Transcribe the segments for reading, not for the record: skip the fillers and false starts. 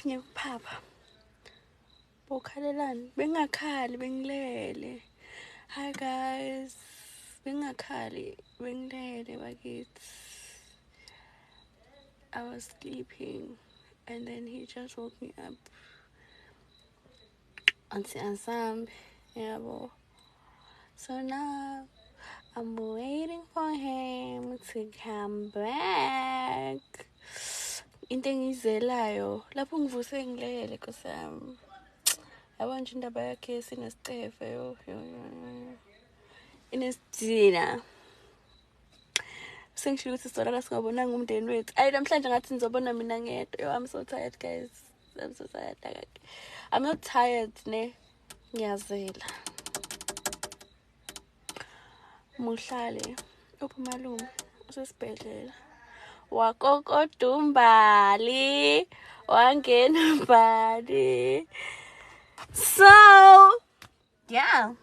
Ngathi ngiyekuphapha. Bokhalelani? Bengakhali, bengilele. Hi guys. Bengakhali, bengilele bakithi. I was sleeping and then he just woke me up. Auntie Ansambi, yabo. So now I'm waiting for him to come back. Into engiyizelayo lapho ngivuse ngilele nkosi yami. Yabo nje indaba yakhe sinesicefe yo yo yo. Inesidina. Sengishilo ukuthi sizolala singabonanga umndeni wethu. Ayi namhlanje ngathi nizobona mina ngedwa. Yo, I'm so tired guys. I'm so tired. I'm not tired ne. Ngiyazela. Muhlale uphi malume usesibhedlela. Wakokodumbali wangena mbali. So yeah,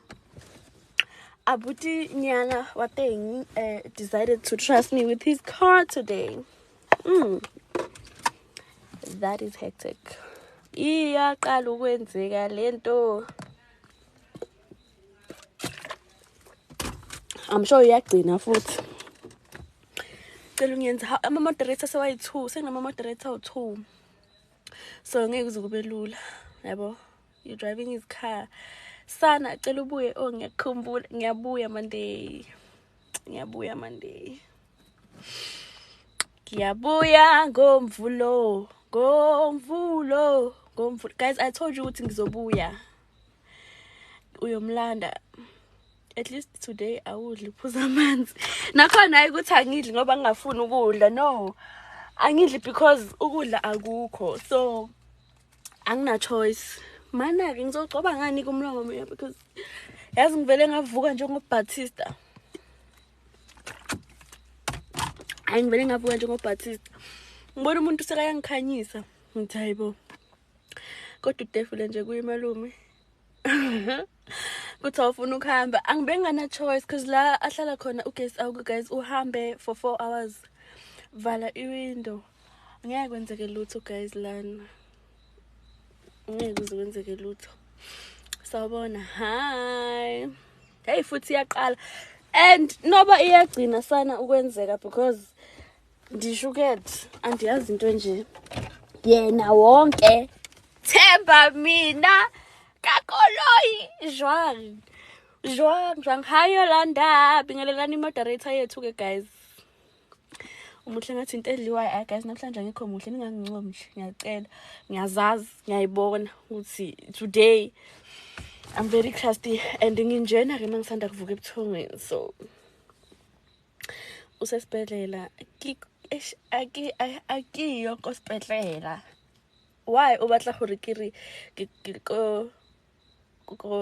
Abuti Nyana Wateng decided to trust me with his car today. That is hectic. Iyaqala ukwenzeka lento. I'm sure iyagcina futhi. Cela ungiyenze ama moderator sewayi-2, senginama moderator awu-2. So ngeke kuze kube lula. Yabo. You're driving his car. Sana cela ubuye. Oh ngiyakukhumbula. Ngiyabuya Monday. Ngiyabuya Monday. Ngiyabuya ngomvulo. Ngomvulo. Ngomvulo. Guys, I told you ukuthi ngizobuya. Uyomlanda. At least today awudli uphuza amanzi. Nakhona hayi ukuthi angidli ngoba ngingafuni ukudla. No. Angidli because ukudla akukho. So angina choice. Mana ke ngizogcoba ngani kumlomo mina because yazi ngivele ngavuka njengoBaptista. Hayi ngivele ngavuka njengoBaptista. Ngibona umuntu sekayangikhanyisa. Ngithi hayibo. Kodwa udefule nje kuyimalume. Kuthi awufuna ukuhamba. Angibe ngana choice because la ahlala khona ugesi awukho guys, uhambe for 4 hours. Vala iwindow. Ngeke kwenzeke lutho guys lana. Ngeke kuze kwenzeke lutho. Sawubona. Hi. Hey futhi iyaqala. And noba iyagcina sana ukwenzeka because ndishuket andiyazi into nje. Yena wonke themba mina kakoloyi jwang. Jwang jwang. Hi Yolanda, bingelelani moderator yethu ke guys. Umuhle ngathi into edliwayo. Ay guys namhlanje angikho muhle, ningangincomi nje. Ngiyacela. Ngiyazazi, ngiyayibona ukuthi today I'm very crusty and nginjena ke mangisanda kuvuka ebuthongweni. So usesibhedlela akiyo kosibhedlela. Why o batla gore ke re ke ko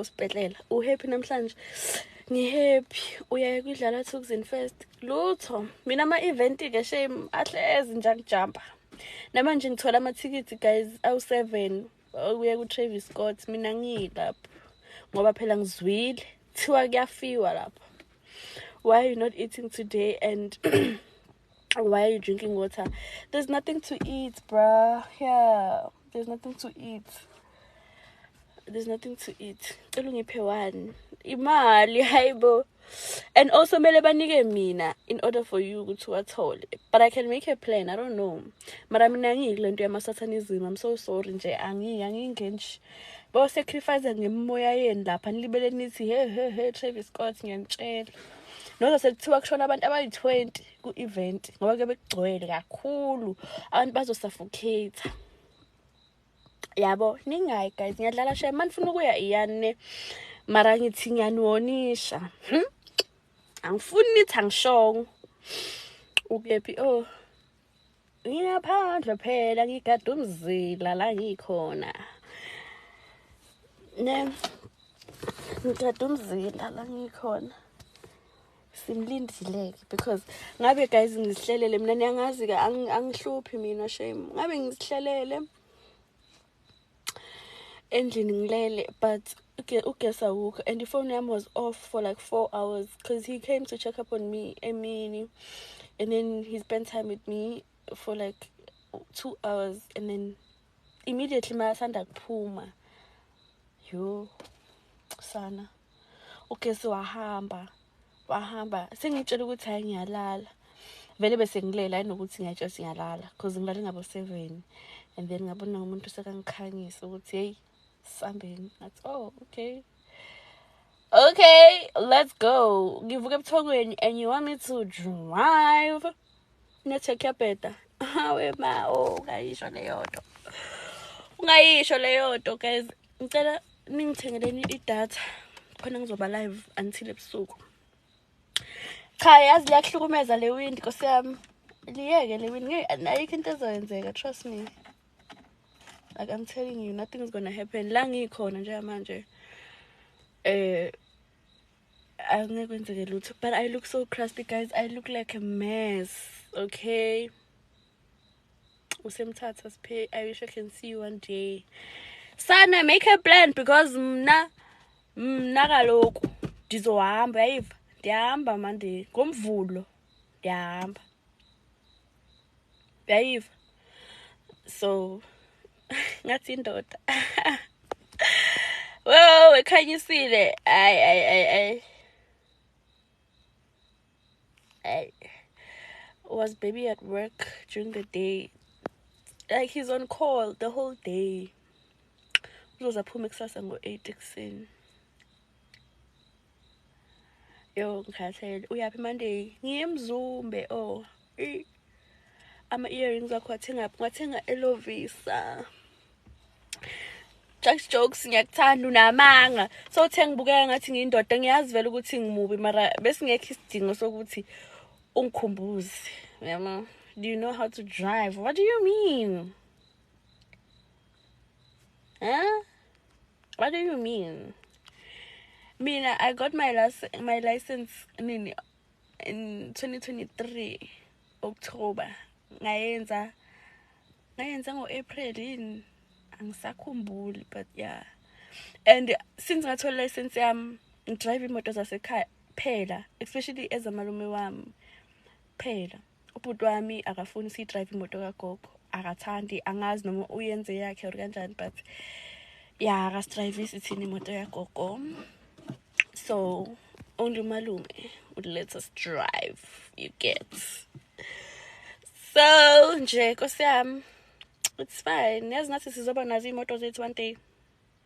sibhedlela? U happy namhlanje? Ngi happy. Uyaye kudlala Tuxin Fest. Lutho. Mina ama event ke shame ahlezi nje angijumpa. Namanje ngithola amathikithi guys awu7 ukuya ku Travis Scott. Mina ngiyilapho ngoba phela ngizwile kuthiwa kuyafiwa lapho. Why are you not eating today and why are you drinking water? There's nothing to eat, bruh. Yeah, there's nothing to eat. There's nothing to eat. Cela ungiphe one. Imali hayibo. And also mele banike mina in order for you ukuthi wathole. But I can make a plan. I don't know. Mara mina ngiyile nto yama satanism. I'm so sorry nje angingeni nje. Bo sacrifice ngemimoya yenu lapha nilibele nithi he he he Travis Scott ngiyantshela. Noza sekuthiwa kushona abantu abayi-20 ku-event ngoba ke bekugcwele kakhulu. Abantu bazosuffocate. Yabo ningayi guys, ngiyadlala shame manifuna ukuya iyani ne. Mara ngithi ngiyaniwonisha. Angifuni nithi angishongo. Ukephi? Oh. Ngiyaphandle phela ngigada umzila la ngikhona. Ne. Ngigada umzila la ngikhona. Simlindile-ke because ngabe guys ngisihlelele mina niyangazi ke angihluphi mina shame. Ngabe ngisihlelele endlini ngilele but ugesi awukho and the phone yami was off for like 4 hours because he came to check up on me emini and then he spent time with me for like 2 hours and then Immediately masanda kuphuma, yo sana, ugesi wahamba, wahamba. Sengitshela ukuthi hayi, ngiyalala vele, bese ngilela ayinokuthi ngiyatshela ukuthi ngiyalala, cause ngilale ngabo-7 and then ngabona umuntu sekangikhanyisa ukuthi hey, sambeni. Ngathi, "Oh, okay, let's go." Ngivuka ebuthongweni and you want me to drive? Network yabheda. Hawe ma, oh, ungayisho leyo nto, ungayisho leyo nto. Guys, ngicela ningithengeleni idatha khona ngizoba live until ebusuku. Cha, yazi liyakuhlukumeza le wind, nkosi yami. Liyeke le wind. Ngeke, ayikho into ezoyenzeka, trust me. Like, I'm telling you, nothing's gonna happen la ngikhona njengamanje. Angeke kwenzeke lutho, but I look so crusty, guys. I look like a mess. Okay, usemthatha siphe. I wish I can see you one day. Sana, make a plan, because mna kaloku ndizohamba, uyayiva? Ndiyahamba manje ngoMvulo, ndiyahamba, uyayiva? So ngathi indoda wo ekhanyisile. Ay ay ay ay ay, was baby at work during the day? Like, he's on call the whole day. Uzoze aphume kusasa ngo-8 ekuseni. Yo, ngikhathele. Uyaphi Monday? Ngiye eMzumbe. Oh, ama-earrings wakho wathengaphi? Ngiwathenga eLovisa. Just jokes, ngiyakuthanda, unamanga. So uthe ngibukeka ngathi ngiyindoda. Ngiyazi vele ukuthi ngimubi, mara besingekho isidingo sokuthi ungikhumbuze, yabo. Do you know how to drive? What do you mean? Huh? What do you mean? Mina, I got my license nini, in 2023 October. Ngayenza ngo-April yini, angisakhumbuli, but yeah. And since ngathola license yami, ngidrive imoto zasekhaya phela, especially ezamalume wami phela. Ubhuti wami akafuni siyi-drive imoto kagogo, akathandi. Angazi noma uyenze yakhe or kanjani, but yeah, akasidrivisi thina imoto yagogo. So only umalume would let us drive, you get? So nje, nkosi yami, it's fine. Yazi nathi sizoba nazo iy'moto zethu one day.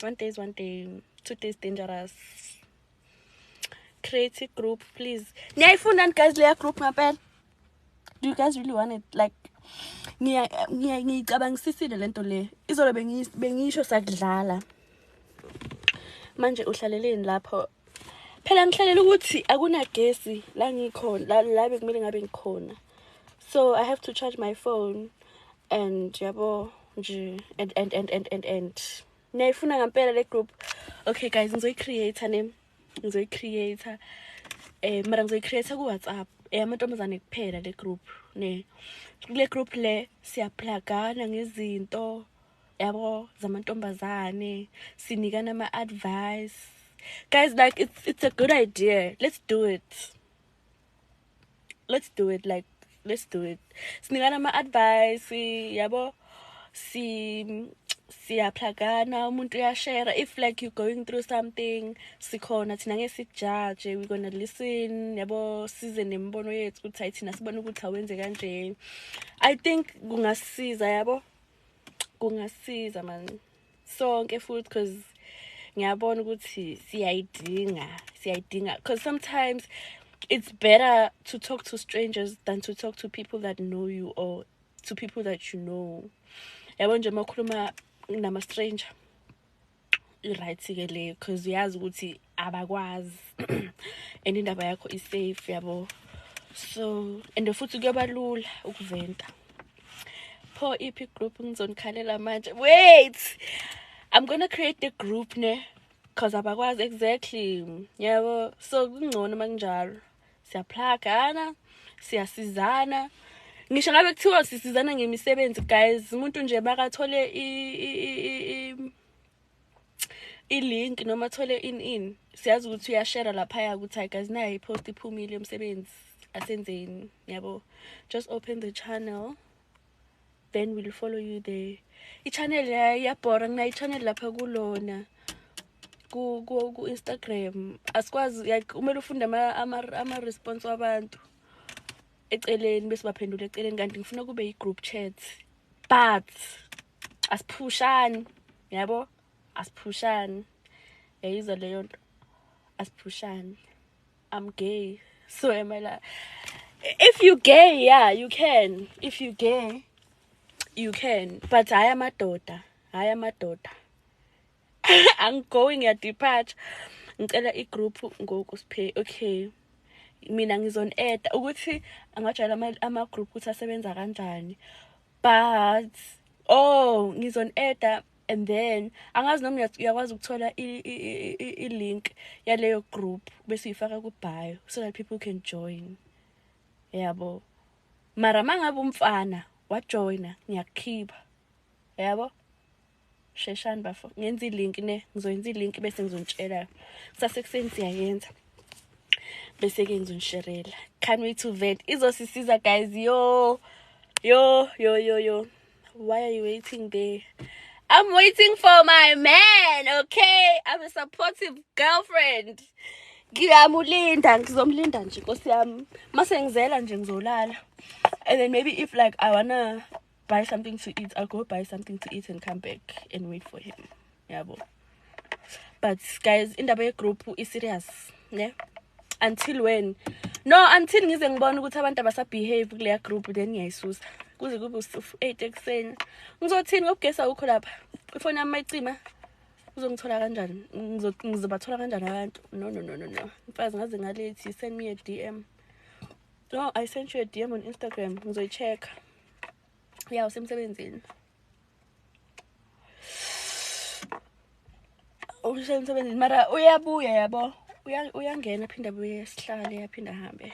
One day is one day, two days dangerous. Create a group, please. Niyayifuna, guys, leya group ngampela? Do you guys really want it? Like, ngiyicabangisisile lento le izolo, bengisho sakudlala. Manje uhlaleleni lapho? Phela ngihlalela ukuthi akunagesi la ngikhona, la bekumele ngabe ngikhona, so I have to charge my phone and yabo nje and niyayifuna ngampela le group? Okay guys, ngizoyi-create ne, ngizoyi-create mara ngizoyi-create ku-WhatsApp eyamantombazane kuphela le group ne. Kule group le siyaplagana ngezinto, yabo, zamantombazane, sinikana ama-advice. Guys, like, it's a good idea. Let's do it, let's do it, like, let's do it. Sinikana ama-advice, yabo, siyaplagana, umuntu uyashare. If like you're going through something, sikhona thina, ngeke sikujaje, we gonna listen, yabo, size nemibono yethu ukuthi hayi, thina sibona ukuthi awenze kanje. I think kungasisiza, yabo, kungasiza man sonke futhi, because ngiyabona ukuthi siyayidinga, siyayidinga, because sometimes it's better to talk to strangers than to talk to people that know you or to people that you know, yabo. Nje uma ukhuluma nama-stranger, i-right-ke le, because uyazi ukuthi abakwazi and indaba yakho i-safe, yabo. So and futhi kuyoba lula ukuventa. Pho iphi group? Ngizonikhalela manje. Wait, I'm gonna create the group ne, cause abakwazi exactly, yabo. So kungcono makunjalo, siyaplagana, siyasizana. Ngisho ngabe kuthiwa sisizana ngemisebenzi, guys, umuntu nje bakathole i-link noma athole in siyazi ukuthi uyashare laphaya ukuthi hayi guys, nayi i-post iphumile yomsebenzi, asenzeni, yabo. Just open the channel. Then we'll follow you there. I-channel iyabhora, nginayo i-channel lapha kulona ku-Instagram. Asikwazi, like, kumele ufunde ama-response wabantu eceleni bese baphendula eceleni, kanti ngifuna kube i-group chat, but asiphushani, yabo, asiphushani, yayizwa leyo nto, asiphushani. I'm gay, so am I. Like, if you gay, yeah, you can. If you gay, you can, but hayi amadoda, hayi amadoda. I'm going ya departure. Ngicela i-group ngoku siphe. Okay, mina ngizon-adda ukuthi angajwayela ama-group ukuthi asebenza kanjani, but oh, ngizon-adda and then angazi noma uyakwazi ukuthola i-link yaleyo group bese uyifaka ku-bio so that people can join, yabo. Mara mangabe umfana wajoyina, ngiyakukhipha, yabo. Sheshani bafo, ngenza i-link ne, ngizoyenza i-link bese ngizonitshela kusasa ekuseni siyayenza, bese-ke ngizonisherela. Can't wait to vent, izosisiza guys. Yo yo yo yo yo, why are you waiting there? I'm waiting for my man, okay? I'm a supportive girlfriend. Ngiyamulinda, ngizomlinda nje nkosi yami. Mase ngizela nje ngizolala. And then maybe if like I wanna buy something to eat, I'll go buy something to eat and come back and wait for him. Yabo. But guys, indaba ye-group is serious, ne? Until when? No, until ngize ngibone ukuthi abantu abasabehave kuleya group, then ngiyayisusa. Kuze kube u-8 ekuseni. Ngizothini ngokugesa ukho lapha? Ifoni yami mayicima, uzongithola kanjani? Ngizobathola kanjani abantu? No, no, no, no, no. Mfazi, ngaze ngalethi, send me a DM. No, I sent you a DM on Instagram. Ngizoyi-check. Yeah, usemsebenzini. Usemsebenzini mara uyabuya, yabo. Uyangena aphinda abuye sihlale aphinda ahambe.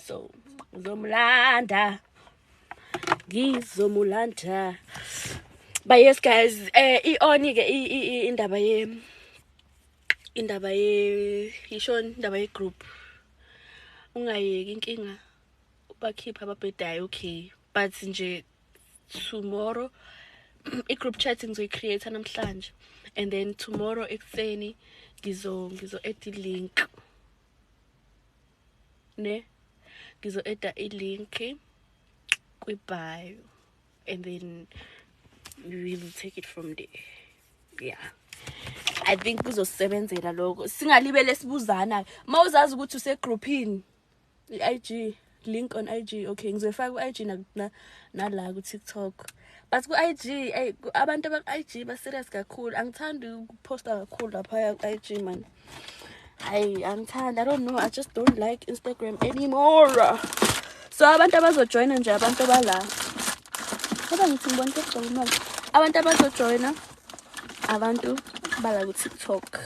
So ngizomlanda. Ngizomulanda. But yes guys, i-on ke indaba ye yishoni, indaba ye group. Ungayeki inkinga, bakhipha ababhedayo, okay, but nje tomorrow i-group chat ngizoyi-create namhlanje and then tomorrow ekuseni ngizo add i-link ne, ngizo add i-link kwi-bio and then we will take it from there. Yeah, I think kuzosebenzela lokho, singalibele sibuzana. Mawuzazi ukuthi usegroupini, i-IG link on IG, okay, ngizoyifaka ku-IG nala ku-TikTok, but ku-IG, ey, abantu abaku-IG ba-serious kakhulu. Angithandi ukuphosta kakhulu laphaya ku-IG, man. Hayi, angithandi, I don't know, I just don't like Instagram anymore. So abantu abazojoyina nje, abantu abala ngoba ngithi ngibona into egcwele imali, abantu abazojoyina, abantu bala ku-TikTok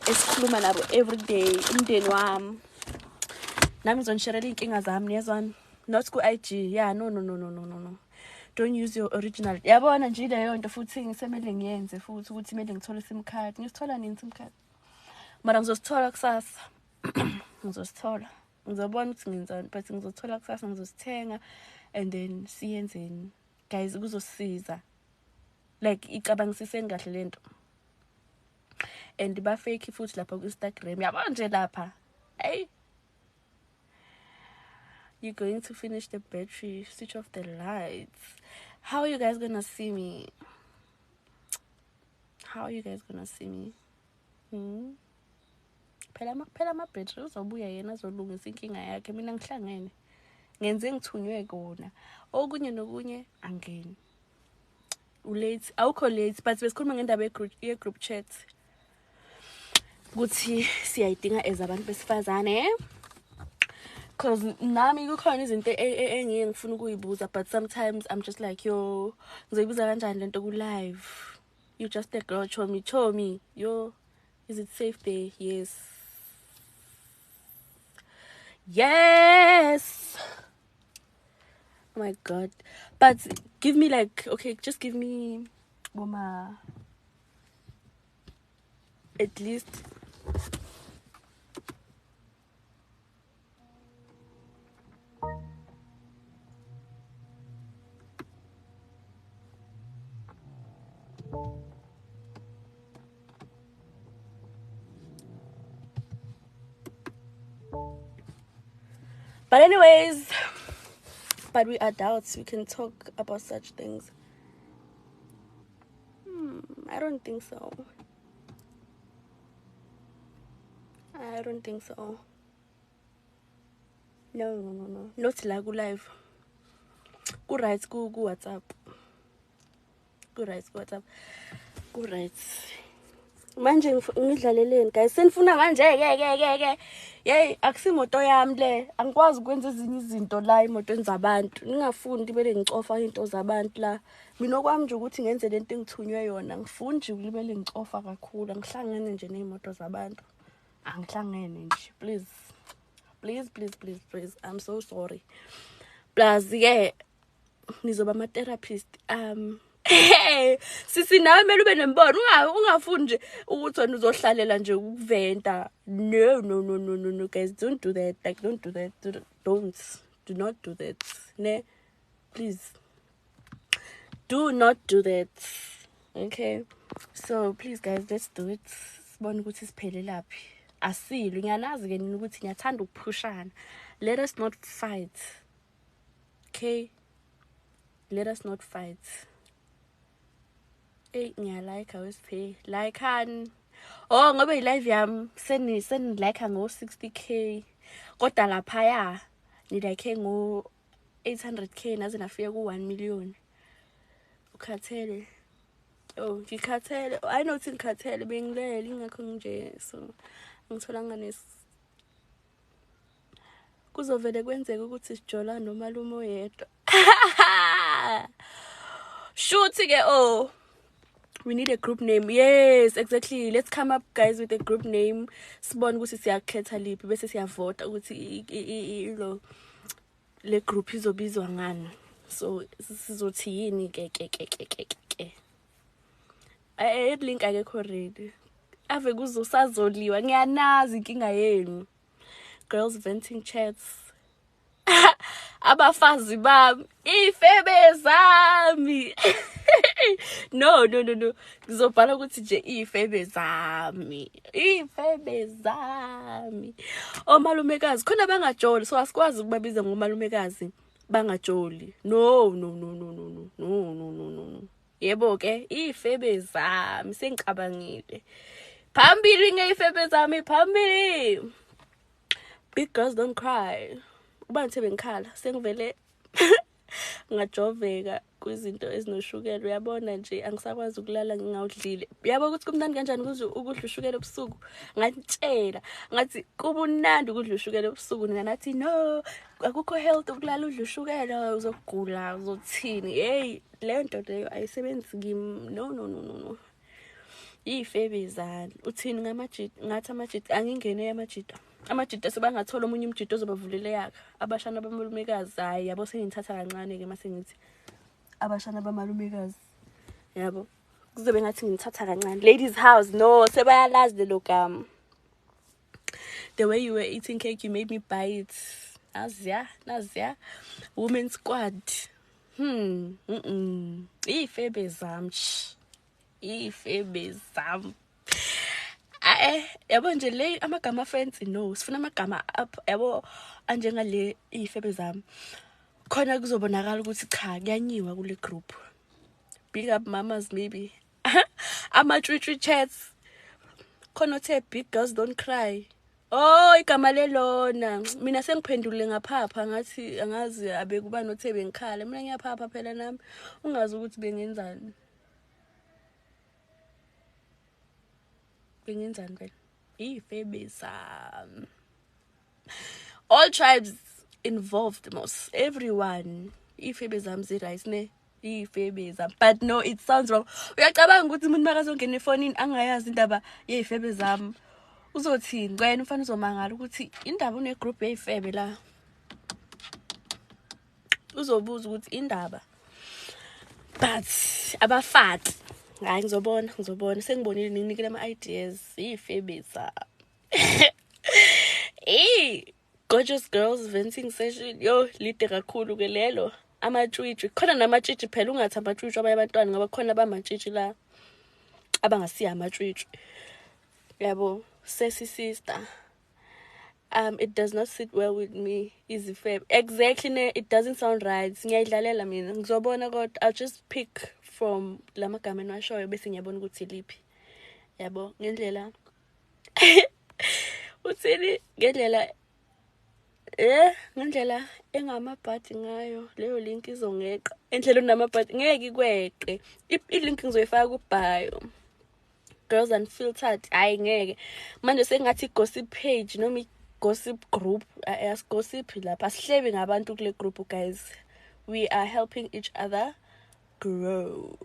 esikhuluma nabo everyday, umndeni wami. Nami ngizonisherela iy'nkinga zami, niyezwani? Not ku-IG. Yeah, no, no, no, no, no, no, no, don't use your original. Yabona nje leyo nto futhi ngisemele ngiyenze futhi ukuthi kumele ngithole i-SIM card. Ngisithola nini i-SIM card? Mara ngizosithola kusasa, ngizosithola, ngizobona ukuthi ngenzani, but ngizothola kusasa, ngizosithenga and then siyenzeni guys, kuzosisiza. Like, icabangisiseni kahle lento. And ba-fake futhi lapha ku-Instagram, yabo nje lapha. Hey, you're going to finish the battery. Switch off the lights. How are you guys gonna see me? How are you guys gonna see me? Hmm? Phela makuphela ama-battery, uzobuya yena azolungisa inkinga yakhe. Mina ngihlangene, ngenze ngithunywe kona, okunye nokunye angeni. Ulate, awukho late, but besikhuluma ngendaba ye-group chat ukuthi siyayidinga as abantu besifazane, cause nami kukhona izinto engiye ngifuna ukuyibuza, but sometimes I'm just like, yo, ngizoyibuza kanjani lento ku-live? You just a girl, chomi chomi. Yo, is it safe there? Yes, yes. Oh my God. But give me like, okay, just give me boma at least But anyways, but we adults, we can talk about such things. I don't think so. I don't think so. No, no, no, no. Not la ku live. Ku right ku ku WhatsApp. Ku right ku WhatsApp. Ku right. Manje ngidlaleleni guys. Senifuna manje ke ke ke ke. Hey, akusimoto yami le. Angikwazi ukwenza ezinye izinto la emotweni zabantu. Ningafundi bele ngicofa into zabantu la. Mina okwami nje ukuthi ngenze lento engithunywe yona. Ngifuni nje ukulibele ngicofa kakhulu. Angihlangene nje nezimoto zabantu. Angihlangene nje. Please. Please, please, please, please. I'm so sorry. Plus yeah, nizoba ama therapist. Hey, sisi nawe kumele ube nembono. Ungafuni nje ukuthi wena uzohlalela nje ukuventa. No, no, no, no, no, no, guys, don't do that. Like, don't do that. Don't. Do not do that. Ne? Please. Do not do that. Okay. So please guys, let's do it. Sibone ukuthi siphelelaphi. Asilwi, ngiyanazi ke nina ukuthi ngiyathanda ukuphushana. Let us not fight. Okay? Let us not fight. Hey, ngiyalike awesiphe. Like hani. Oh, ngoba i-live yami seni like ngo 60k. Kodwa laphaya ni like ngo 800k naze nafika ku 1 million. Ukhathele. Oh, ngikhathele. I know ukuthi ngikhathele, bengilele ingakho nje, so angitholanga nes kuzovele kwenzeke ukuthi sijola nomalume oyedwa. Shuthi ke, oh, we need a group name. Yes, exactly. Let's come up guys with a group name. Sibone ukuthi siyakhetha liphi bese siyavota ukuthi lo le group izobizwa ngani. So sizothi yini ke ke ke ke ke ke. Eh, link akekho ready. Ave kuzosazoliwa, ngiyanazi inkinga yenu. Girls venting chats. Abafazi bami, ifebe zami. No, no, no, no. Ngizobhala ukuthi nje ifebe zami. Ifebe zami. Omalumekazi khona bangajoli, so asikwazi ukubabiza ngomalumekazi bangajoli. No, no, no, no, no, no. No, no, no, no, no. Yebo ke, ifebe zami sengicabangile. Phambili ngeyifebe zami, phambili. Big girls don't cry. Uba ngithe bengikhala sengivele ngajoveka kwizinto ezinoshukela, uyabona nje angisakwazi ukulala ngingawudlile. Uyabo ukuthi kumnandi kanjani ukudla ushukela ebusuku? Ngantshela ngathi kubunandi ukudla ushukela ebusuku, nina nathi no, akukho health ukulala udla ushukela, uzogula, uzothini. Hey, leyo nto leyo ayisebenzi kimi. No, no, no, no, no. Iy'febe zani. Uthini ngamajita? Ngathi amajita angingene amajita. Amajita sebangathola omunye umjita ozobavulela yakhe. Abashana bamalumekazi, hayi yabo sengithatha kancane ke mase ngithi abashana bamalumekazi. Yabo. Kuzobe ngathi ngithatha kancane. Ladies house, no, sebayalazi lelo gama. The way you were eating cake, you made me buy it. Naziya, naziya. Women squad. Ifebe zami. Ifebe zami. Yabo nje le amagama fancy, no, sifuna amagama up, yabo, anjengale ifebe zami. Khona kuzobonakala ukuthi cha, kuyanyiwa kule group. Big up mamas maybe. Ama-twi chats. Khona othe big girls don't cry. Oh, igama lelona. Mina sengiphendulile ngaphapha ngathi angazi abekuba nothe bengikhala. Mina ngiyaphapha phela nami. Ungazi ukuthi bengenzani. Bengenzani vele? Ifebe zami. All tribes involved mos. Everyone. Ifebe zami zi-right ne? Ifebe zami. But no, it sounds wrong. Uyacabanga ukuthi umuntu makazongena efonini angayazi indaba yey'febe zami. Uzothini? Wena umfana uzomangala ukuthi indaba une-group yey'febe la. Uzobuza ukuthi indaba. But abafati. Hayi ngizobona, ngizobona. Sengibonile nginikele ama-ideas. Iy'febe zami. Eh, gorgeous girls venting session. Yo, lide kakhulu ke lelo. Amatshitshi. Khona namatshitshi phela, ungathi amatshitshi abanye abantwana ngoba khona abamatshitshi la abangasiya amatshitshi. Yabo, sesi sister. It does not sit well with me. Izifebe. Exactly, ne, it doesn't sound right. Ngiyayidlalela mina. Ngizobona kodwa I'll just pick from lamagama engiwashoyo bese ngiyabona ukuthi liphi. Yabo, ngendlela. Uthini ngendlela ngendlela engamabhadi ngayo leyo link izongeqa. Endlela unamabhadi ngeke ikweqe. I-link ngizoyifaka ku-bio. Girls Unfiltered, hayi ngeke. Manje sengathi gossip page noma gossip group, asigossip lapha, asihlebi ngabantu kule group, guys. We are helping each other grow.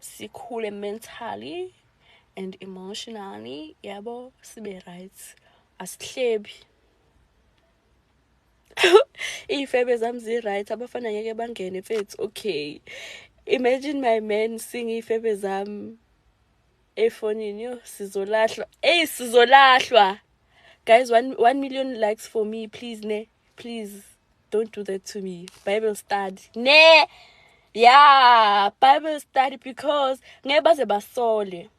Sikhule mentally and emotionally, yabo, sibe right. Asihlebi. Iy'febe zami zi-right, abafana ngeke bangene mfethu. Okay. Imagine my man seeing iy'febe zami efonini, yo sizolahlwa. Ey, sizolahlwa. Guys, 1 million likes for me, please, ne. Please don't do that to me. Bible study. Ne. Yeah, Bible study, because ngeke baze basole.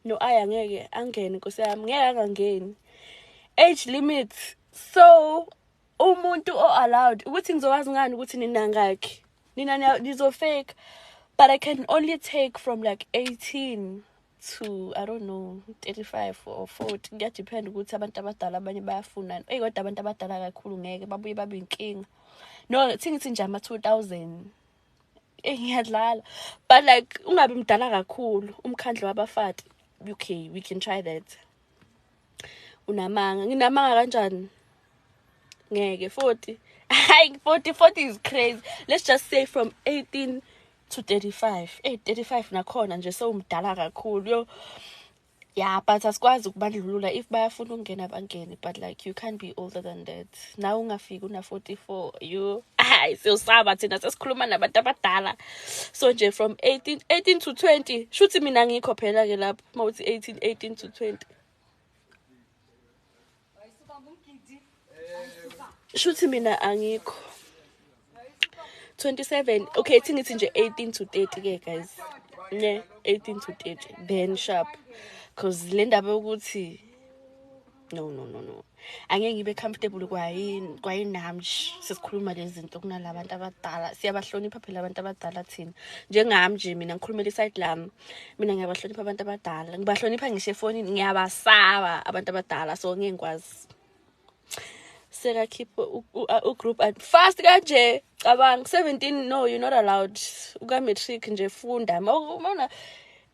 No, aya ngeke angene nkosi yami, ngeke angangeni. Age limit. So umuntu o allowed ukuthi ngizowazi ngani ukuthi nina ngakhi. Nina nizo fake, but I can only take from like 18 to, I don't know, 35 or 40. Kuyadepend ukuthi abantu abadala abanye bayafunani. Ey, kodwa abantu abadala kakhulu ngeke babuye babe inkinga. No, thi ngithi nje ama 2000. Ngiyadlala. But like ungabi mdala kakhulu, umkhandlu wabafati. Okay, we can try that. Unamanga, nginamanga kanjani? Ngeke 40. Hayi, 40 is crazy. Let's just say from 18 to 35. Eh, 35 nakhona nje sewumdala kakhulu yo. Yeah, but asikwazi ukubandlulula. If bayafuna ukungena bangene, but like you can't be older than that. Now ungafiki una 44, you hayi siyosaba thina sesikhuluma nabantu abadala. So nje from 18 to 20, shuthi mina ngikho phela ke lapho mawuthi 18 to 20. Shuthi mina angikho. 27, okay, thi ngithi nje 18 to 30 ke guys. Ne, 18 to 30 then sharp. Cause le ndaba yokuthi no. Angeke ngibe comfortable kwayinami nje sesikhuluma lezi zinto kunalabantu abadala. Siyabahlonipha phela abantu abadala thina. Njengami nje mina ngikhulumela iside lami. Mina ngiyabahlonipha abantu abadala. Ngibahlonipha ngisho efonini, ngiyabasaba abantu abadala, so ngeke ngikwazi. Seka keep u-group and fast kanje cabanga 17, no, you're not allowed. Uka matric nje funda. Mawuna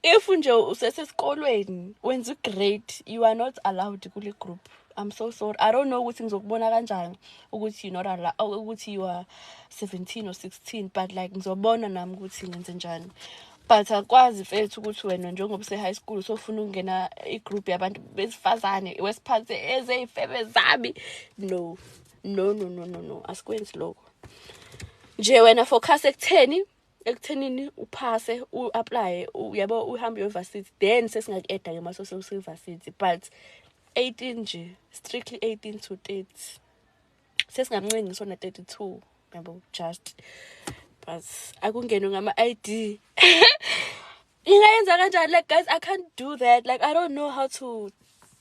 if nje usesesikolweni wenza grade, you are not allowed kule group. I'm so sorry. I don't know ukuthi ngizokubona kanjani ukuthi you're not allowed, ukuthi you are 17 or 16, but like ngizobona nami ukuthi ngenze njani. But akwazi mfethu ukuthi wena njengoba use high school sofuna ukungena igroup yabantu besifazane wesiphathe ezeyifebe zami. No. No, no, no, no, no. Asikwenzi lokho. Nje wena focus ekuthenini uphase, u-apply, uyabo, uhambe uye-varsity, then sesingaku-adda ke mase sewuse-varsity. But 18 nje, strictly 18 to 30. Sesingamncengi sona 32, yabo, just. But akungenwe ngama ID. Ngingayenza kanjani? Like guys, I can't do that. Like I don't know how to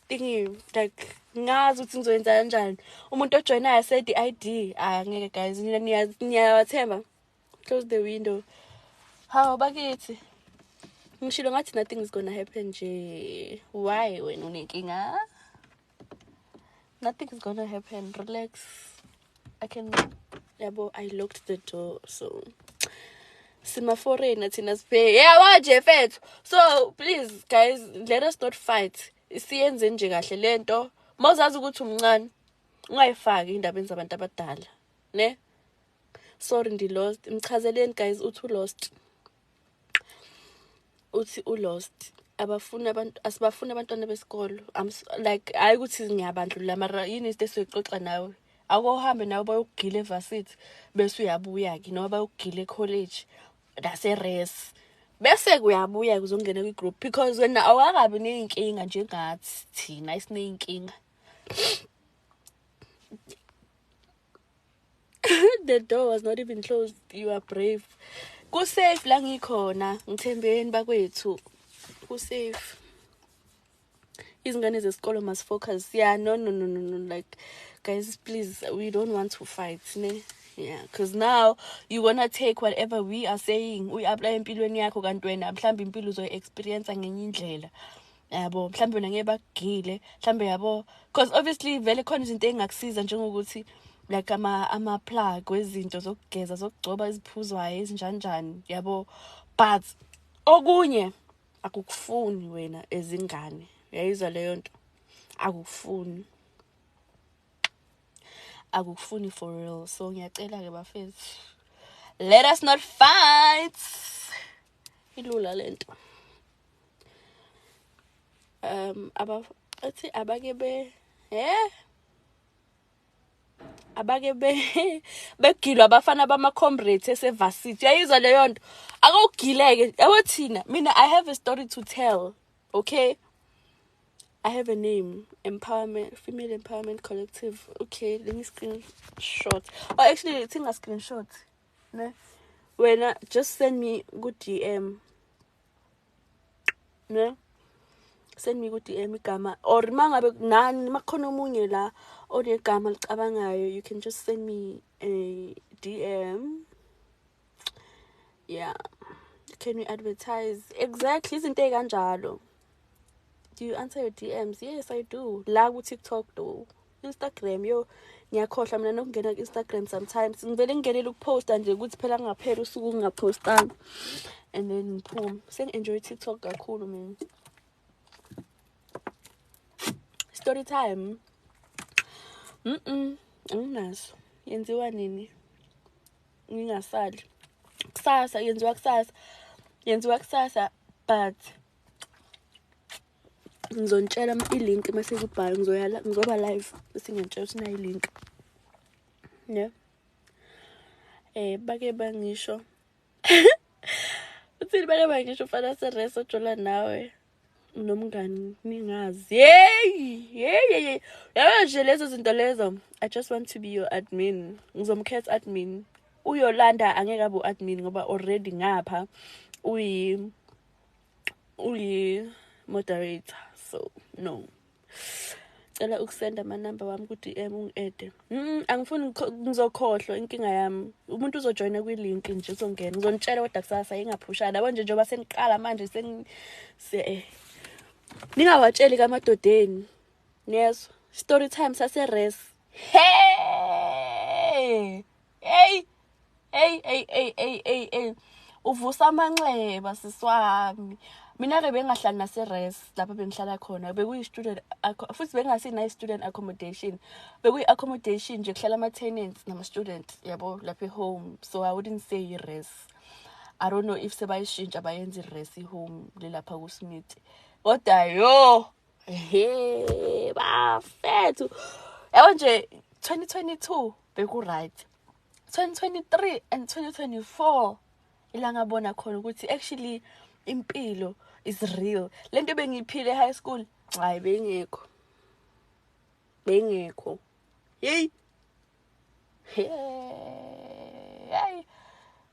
thingy. Like ngazi ukuthi ngizoyenza kanjani. Umuntu ojoinayo said i-ID. Ah, ngeke guys, nina niyawathemba. Close the window. Hawu bakithi. Ngishilo ngathi nothing is gonna happen nje. Why wena unenkinga? Nothing is gonna happen. Relax. I can, yabo, I locked the door, so sima foreigner thina siphe. Yabo nje mfethu. So please guys, let us not fight. Siyenze nje kahle lento. Mawuzazi ukuthi umncane, ungayifaki indaba zabantu abadala, ne? Sorry, ndi lost. Mchazeleni guys, uthi lost. Uthi u lost. Abafuna abantu, asibafuna abantwana besikolo. I'm like hayi ukuthi ngiyabandlulula, mara yini into esiyoxoxa nawe? Ake uhambe nawe bayokugila evarsity bese uyabuya ke, noma bayokugila ecollege nase res, bese kuyabuya uzongena kwi-group, because wena awakabi ney'nkinga njengathi thina esiney'nkinga. The door was not even closed. You are brave. Ku-safe la ngikhona, ngithembeni bakwethu, ku-safe. Izingane zesikolo must focus. Yeah, no, no, no, no, no. Like, guys, please, we don't want to fight, ne? Yeah, because now you wanna take whatever we are saying, uyi-apply empilweni yakho, kanti wena mhlawumbe impilo uzoyi-experience ngenye indlela, yabo. Mhlawumbe wena ngeke bakugile mhlawumbe, yabo, because obviously vele khona izinto ey'ngakusiza, njengokuthi like ama-plug wezinto zokugeza, zokugcoba, eziphuzwayo, ezinjanjani, yabo. But okunye akukufuni wena ezingane, uyayizwa leyo nto? Akukufuni, akukufuni for real. So ngiyacela-ke bafethu, let us not fight. Ilula lento. Aba athi abake be abake be begilwa abafana bama-comrades esevasithi, uyayizwa leyo nto? Akugileke, yabo. Thina, mina, I have a story to tell, okay? I have a name, Empowerment, Female Empowerment Collective. Okay, let me screenshot. Oh, actually, think a screenshot. Ne? Wena, just send me ku-DM. Ne? Send me ku-DM igama, or mangabe nani makhona omunye la onegama licabangayo, you can just send me a DM. Yeah. Can we advertise? Exactly, izinto ey'kanjalo. Do you answer your DMs? Yes, I do. La ku-TikTok though. Instagram, yo, ngiyakhohlwa mina nokungena ku-Instagram sometimes. Ngivele ngingenele ukuphosta nje ukuthi phela kungaphela usuku ngingaphostanga. And then ngiphume. Sengi-enjoy TikTok kakhulu mina. Story time. Anginaso. Yenziwa nini? Ngingasali. Kusasa yenziwa kusasa. Yenziwa kusasa, but ngizonitshela i-link mase kubhala, ngizoya, ngizoba live bese ngiyantshela ukuthi nayi i-link. Yeah. Bake bangisho. Uthini bake bangisho ufana seres ojola nawe nomngani ningazi. Hey, hey, hey. Yabo nje lezo zinto lezo. I just want to be your admin. Ngizomkhetha admin. Uyolanda angeke abe admin ngoba already ngapha uyi moderator. So no. Cela ukusenda amanamba wami ku-DM, ungi-ede. Angifuni, ngizokhohlwa. Inkinga yami, umuntu uzojoyina kwi-link nje, uzongena. Ngizonitshela kodwa kusasa, ingaphushana, yabo nje, njengoba seniqala manje ningawatsheli kamadodeni, niyezwa? Story time sase-res. Hey, hey, hey, hey, hey, hey, hey, hey, uvusa amanxeba, siswami. Mina-ke bengahlali nase-res. Lapho bengihlala khona bekuyi-student, futhi bengasinayo i-student accommodation, bekuyi-accommodation nje kuhlala ama-tenants nama-student, yabo, lapha e-home. So I wouldn't say i-res. I don't know if sebayishintsha bayenza i-res i-home lelapha kuSmith, kodwa yo, he bafethu, yabo nje, 2022 beku-right. 2023 and 2024 ila ngabona khona ukuthi actually impilo is real. Lento bengiyiphile high school, hayi, bengekho, bengekho. Hey, hey,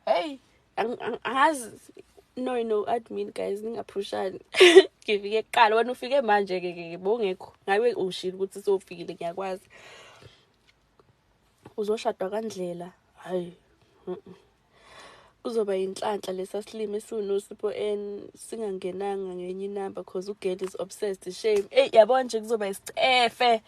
hey, angazi. No, no admin, guys, ningaphushani. Ngifike kuqala, wena ufike manje ke ke, bongekho. Ngabe ushilo ukuthi sofikile, ngiyakwazi. Uzoshadwa kandlela, hayi, kuzoba inhlanhla lesa silimi esiwuNosipho n singangenanga ngenye inamba, cause ugirl is obsessed, shame. Eyi, yabo nje, kuzoba isicefe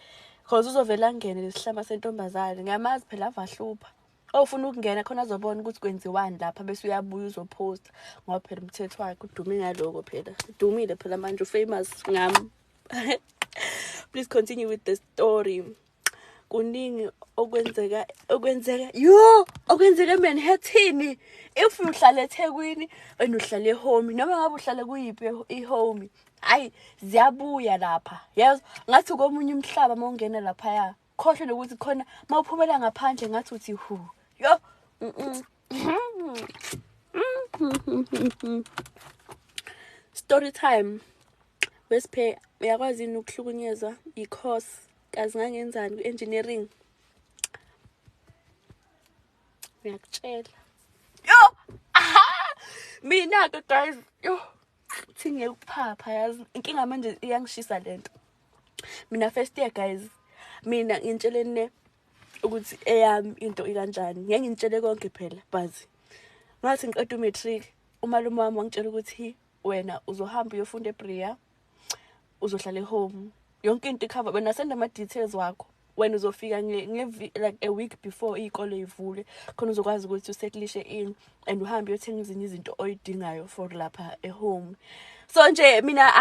cause uzovela angene lesihlama sentombazane. Ngiyamazi phela, avahlupha ofuna ukungena khona, azobona ukuthi kwenziwani lapha, bese uyabuya uzophosta, ngoba phela umthetho wakhe udume ngaloko phela, udumile phela manje, ufamous ngami. Please continue with the story. Kuningi okwenzeka, yo, okwenzeka eManhattan. If uhlala eThekwini and uhlala ehome, noma ngabe uhlala kuyiphi ihome, hayi, ziyabuya lapha, yazi, ngathi komunye umhlaba. Uma ungena laphaya, khohlwe nokuthi khona. Uma uphumela ngaphandle, ngathi uthi hu, yo. Story time wesiphe, uyakwazi yini ukuhlukunyezwa i-course? Kazi ngangenzani ku-engineering, ngiyakutshela. Yo, aha, mina-ke guys, yo, thi ngiyekuphapha, yazi. Inkinga manje iyangishisa lento. Mina first year, guys, mina ngitsheleni ne ukuthi eyami into ikanjani. Ngeke ngintshele konke phela, but ngathi ngiqeda u-matric, umalume wami wangitshela ukuthi wena uzohamba uyofunda eBerea, uzohlala e-home, yonke into i-cover, wena send ama-details wakho, wena uzofika like a week before iy'kole y'vule, khona uzokwazi ukuthi usettlishe in and uhambe uyothenga ezinye izinto oyidingayo for lapha e-home. So nje mina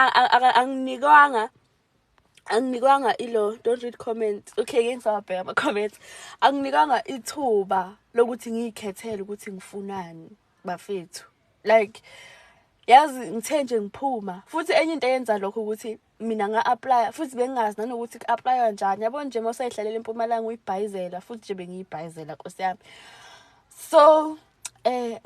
anginikwanga ilo, don't read comments, okay? Ngeke ngisawabheka ama-comments. Anginikwanga ithuba lokuthi ngiyikhethele ukuthi ngifunani, bafethu. Like, yazi, ngithe nje ngiphuma futhi enye into eyenza lokho ukuthi mina nga-applya futhi bengingazi nanokuthi ku-applywa kanjani, yabo nje uma usayihlalela eMpumalanga uyibhayizela futhi nje bengiyibhayizela, nkosi yami. So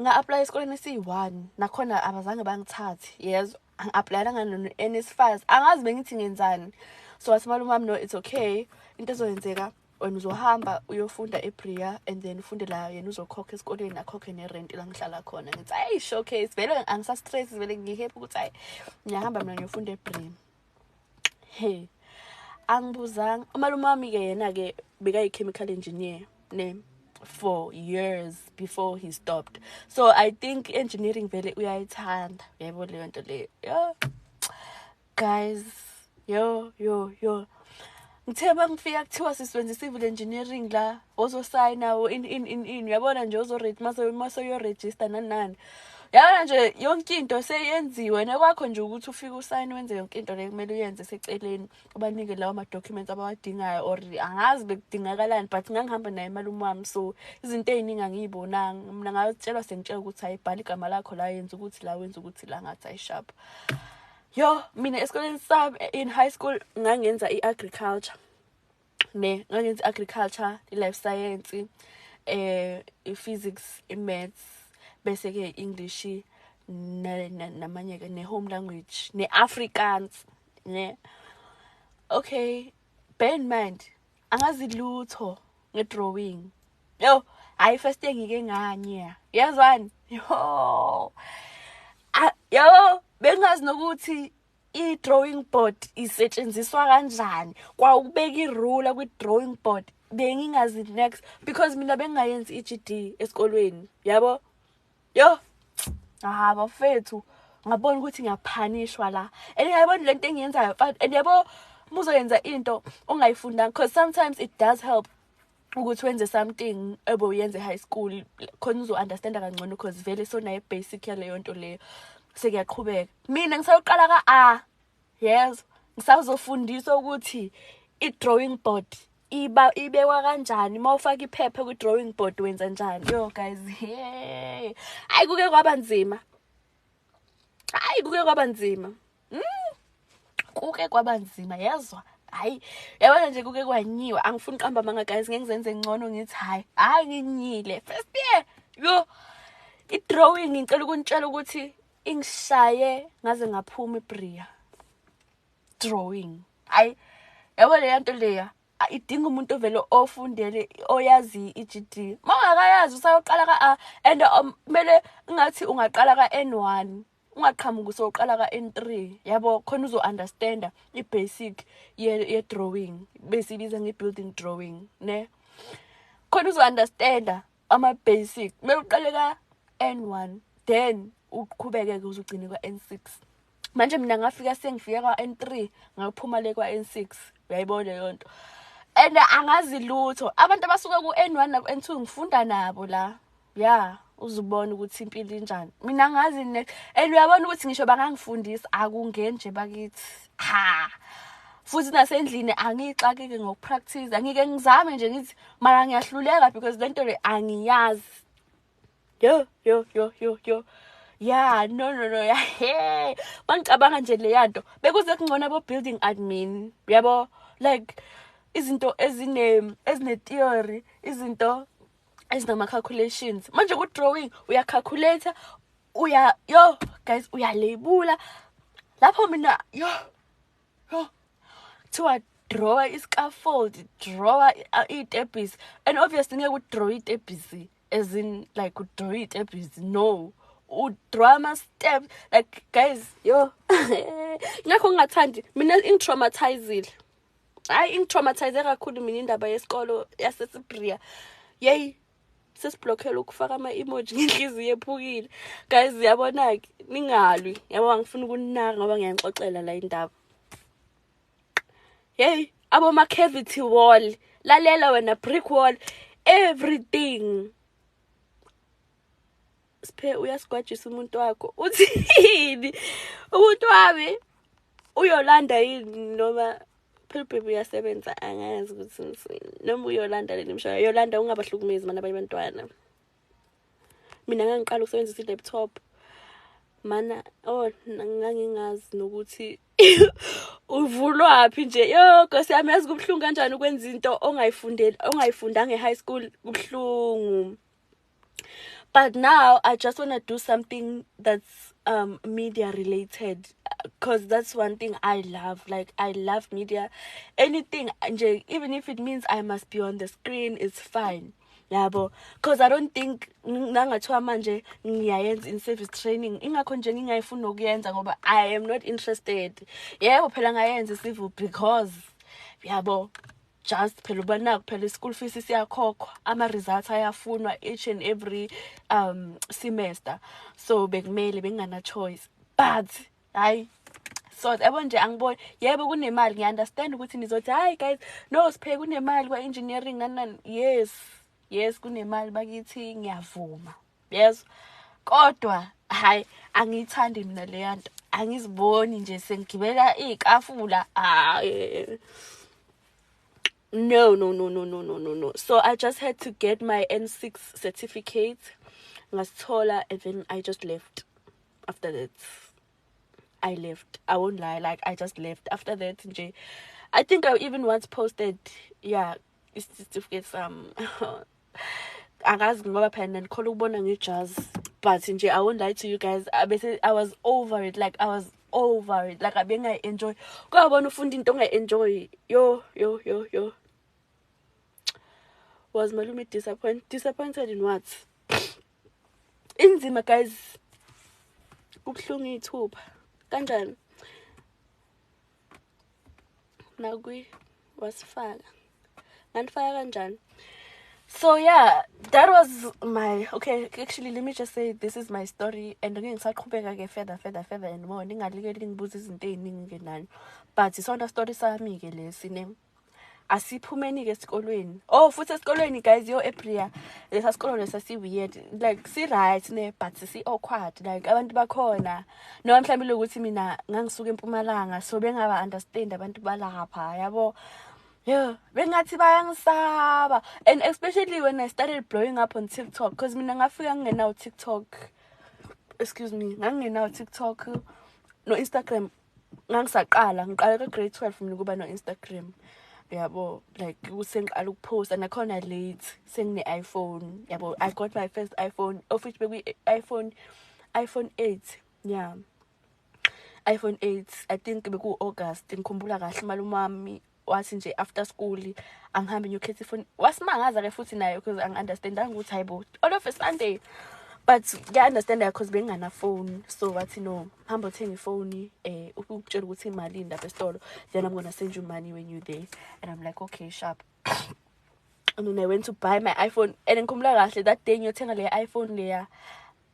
nga-apply esikoleni esiyi-one, nakhona abazange bangithathe, yezwa. Angi-applyelanga no-NSFAS, angazi bengithi ngenzani. So wathi malume wami, "No, it's okay, into ezoyenzeka, wena uzohamba uyofunda eBerea and then ufunde la, yena uzokhokha esikoleni, akhokhe nerent la ngihlala khona." Ngithi, "Ayi, showcase vele angisa-stress, vele ngi-happy ukuthi hayi, ngiyahamba mina ngiyofunda eBerea." Hey, angibuzanga umalume wami-ke, yena-ke bekayi-chemical engineer ne for years before he stopped, so I think engineering vele uyayithanda, uyayibona leyo nto leyo. Yo guys, yo yo yo, ngithe uma ngifika kuthiwa sisebenzisa civil engineering la, ozosayina in in in in, uyabona nje, mase uyorejista nani nani, yabona nje yonke into seyenziwe nekwakho nje ukuthi ufike usayine, wenze yonke into le kumele uyenze seceleni, ubanike lawo ma-documents abawadingayo or angazi bekudingakalani, but ngangihamba naye malume wami, so izinto ey'ningi angiyibonanga mina. Ngatshelwa, sengitshela ukuthi hayi, bhala igama lakho la, yenza ukuthi la, wenza ukuthi la. Ngathi ayi, sharp. Yo, mina esikoleni sami in high school ngangenza i-agriculture ne, ngangenza i-agriculture, i-life science, i-physics, i-maths, bese ke English namanye ke, ne-home language, ne-Afrikaans ne. Okay, bear in mind angazi lutho nge-drawing. Yo, hayi, first year ngike nganye, yazwani, yo. Ah, yabo, bengazi nokuthi i-drawing board isetshenziswa kanjani, kwawukubeka i-ruler kwi-drawing board bengingazi next, because mina bengingayenzi i-EGD esikolweni, yabo. Yo, ah bafethu, ngabona ukuthi ngiyaphanishwa la and ngiyabona lento engiyenzayo, and yabo muzoyenza into ongayifundanga, because sometimes it does help ukuthi wenze something ebe uyenze high school, khona uzo-understanda kangcono, because vele sonayo i-basic yaleyo nto leyo. Sekuyaqhubeka, mina ngisawuqala ka-A, yes, ngisazofundiswa ukuthi i-drawing board iba ibekwa kanjani, uma ufaka iphepha kwi-drawing board wenza njani. Yo guys, hey, hayi, kuke kwaba nzima, hayi, kuke kwaba nzima, kuke kwaba nzima, yezwa. Hayi, yabona nje, kuke kwanyiwa. Angifuni uqamba amanga guys, ngeke ngizenze ngcono ngithi hayi hayi, nginyile first year. Yo, i-drawing, ngicela ukunitshela ukuthi ingishaye ngaze ngaphuma iBerea. Drawing, hayi, yabo leya nto leya idinga umuntu ovele ofundele, oyazi i-EGD. Uma ungakayazi usayoqala ka-A and kumele ngathi ungaqala ka-N1, ungaqhamuki usowuqala ka-N3, yabo, khona uzo-understanda i-basic ye-drawing, besibiza nge-building drawing ne, khona uzo-understanda ama-basic. Kumele uqale ka-N1, then uqhubeke-ke uze ugcine kwa-N6. Manje mina ngafika sengifika kwa-N3, ngaphuma le kwa-N6, uyayibona leyo nto, and angazi lutho. Abantu abasuka ku-N1 naku-N2 ngifunda nabo la, ya, uzubona ukuthi impilo injani. Mina angazi ne, and uyabona ukuthi ngisho bangangifundisa akungeni nje bakithi. Ha, futhi nasendlini angiyixakike ngokupractice, angike ngizame nje ngithi mara ngiyahluleka because lento le angiyazi. Yo yo yo yo yo, ya, no no no, ya, hey, mangicabanga nje leya nto, bekuze kungcono abo building admin, yabo, like izinto ezine theory, izinto ezinama calculations. Manje ku drawing uyacalculate, uya, yo guys, uyalabela lapho. Mina, yo yo, kuthiwa draw i-scaffold, draw iy'tebhisi, and obviously ngeke udraw iy'tebhisi as in like udraw iy'tebhisi, no, udraw ama-steps. Like guys, yo, ngakho ngingathandi mina, ingitraumatizile. Hayi, ingitraumatize kakhulu mina indaba yesikolo yaseSibria. Yeyi, sesiblokhela ukufaka ama-emoji ngenhliziyo ephukile. Guys, yabona-ke, ningalwi yabo, angifuni ukuninaka ngoba ngiyanixoxela la indaba. Hey, aboma-cavity wall, lalela wena, brick wall, everything. Siphe uyasigwajisa umuntu wakho, uthini umuntu wami? Uyolanda yini? Noma phela ubhebe uyasebenza, angazi ukuthi ngithini. Noma uyolanda leli mshaya yolanda, ungabahlukumezi mana abanye abantwana. Mina ngangiqala ukusebenzisa i-laptop mana, oh, ngangingazi nokuthi uvulwaphi nje. Yo Nkosi yami, yazi kubuhlungu kanjani ukwenza into ongayifundeli, ongayifundanga e-high school? Kubuhlungu. But now I just want to do something that's media related, because that's one thing I love. Like, I love media, anything nje, even if it means I must be on the screen, it's fine, yabo, because I don't think nangathiwa manje ngiyayenza in-service training, ingakho nje ngingayifuni nokuyenza ngoba I am not interested. Yebo phela ngayenza i-civil because, yabo, just phela uba naku phela i-school fees siyakhokhwa, ama-results ayafunwa each and every semester, so bekumele, bengingana choice. But hayi, so yabo nje, angiboni. Yebo, kunemali, ngiya-understand ukuthi nizothi, "Hayi guys, no siphe, kunemali kwa-engineering, nani nani." Yes, kunemali bakithi, ngiyavuma, yes, kodwa hayi, angiyithandi mina leya nto. Angiziboni nje sengigibela iy'kafula, hayi. No, no, no, no, no, no, no, no. So I just had to get my N6 certificate, ngasithola, and then I just left. After that I left. I won't lie, like, I just left after that nje. I think I even once posted, yeah, isitifiketi sami. Angazi ngoba phela nanikhola ukubona ngejazi, but nje I won't lie to you guys, bese I was over it. Like, I was over it. Like, abengayi-enjoy. Kwabona ufunda into ongayi-enjoy. Yo yo yo yo, was malume disappointed in what? Inzima guys, kubuhlungu iy'thupha kanjani nakwi wasifaka, nganifaka kanjani? So yeah, that was my, okay, actually, let me just say this is my story and ngeke ngisaqhubeka ke further, further, further and more. Ningalikeli ngibuza izinto ey'ningi ke nani, but isona story sami ke lesi ne. Asiphumeni ke esikolweni. Oh, futhi esikolweni guys, yo, eBria, lesa sikolo lesa si weird. Like, si right ne, but si awkward. Like, abantu bakhona, noma mhlawumbe lokuthi mina ngangisuka eMpumalanga, so bengaba understand abantu balapha, yabo. Yeah, bengathi bayangisaba, and especially when I started blowing up on TikTok, because mina ngafika ngingenawo TikTok, excuse me, ngangingenawo TikTok no Instagram. Ngangisaqala, ngiqala ka grade 12 mina kuba no Instagram, yabo. Like, kusengiqala ukuphosta nakhona late, sengine iPhone, yabo. I got my first iPhone, of which bekuyi iPhone 8, yeah, iPhone 8. I think beku August, ngikhumbula kahle. Malume wami wathi nje after school angihambe ngiyokhetha ifoni. Wasimangaza ke futhi naye because angi-understandanga ukuthi hayibo, all of a Sunday. But ngiya-understanda because bengingana phone, so wathi, "No, hamba uthenga ifoni, ukutshela ukuthi imalini lapha esitolo, then I'm gonna send you money when you there." And I'm like, "Okay, sharp." And then I went to buy my iPhone, and ngikhumbula kahle that day ngiyothenga le iPhone leya,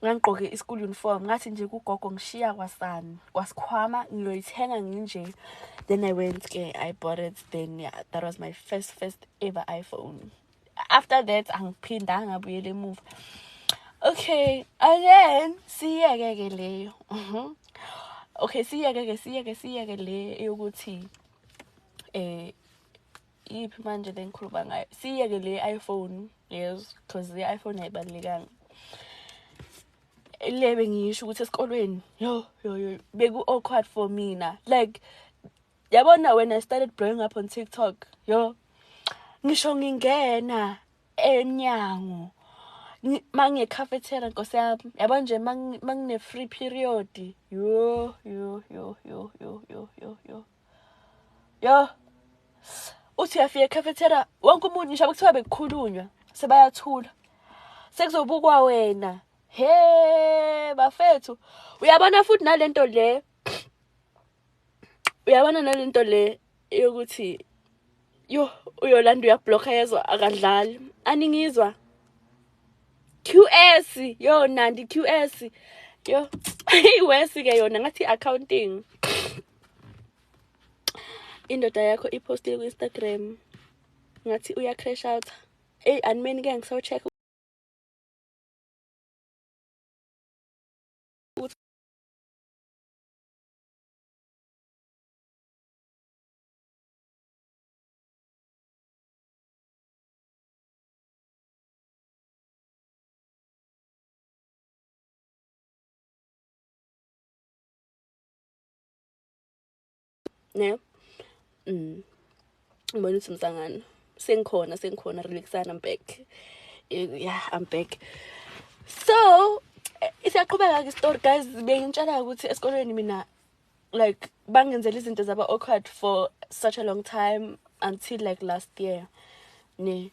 ngangigqoke i-school uniform. Ngathi nje kugogo, "Ngishiya kwasani kwasikhwama, ngiyoyithenga nginje." Then I went ke, I bought it. Then yeah, that was my first ever iPhone. After that angiphindanga ngabuyela emuva. Okay, again, siyeke ke leyo. Okay, siyeke ke, siyeke, siyeke le yokuthi yiphi manje le ngikhuluma ngayo. Siyeke le iPhone, yes, because the iPhone ayibalulekanga. Le bengisho ukuthi esikolweni, yo yo yo, beku awkward for mina. Like, yabona, when I started blowing up on TikTok, yo, ngisho ngingena emnyango, mangiye cafeteria, nkosi yami, yabo nje, mangine free period, yo yo yo yo yo yo yo yo yo, uthi uyafika ecafeteria, wonke umuntu, ngisho kuthiwa bekukhulunywa, sebayathula, sekuzobukwa wena. He bafethu, uyabona futhi nalento le, uyabona nalento le yokuthi Yo, uYolanda uyablocka yezwa, akadlali. Aningizwa? QS, yo Nandi QS. Yo, iwesi ke yona ngathi accounting. Indoda yakho ipostile ku-Instagram ngathi uya crash out. Ey, animeni ke ngisawu-check ukuthi ne ngibona ukuthi msangano sengikhona relaxana, I'm back. Yeah, I'm back. So siyaqhubeka ke story guys. Bengitshela ukuthi esikolweni mina like bangenzela izinto zaba awkward for such a long time until like last year ne,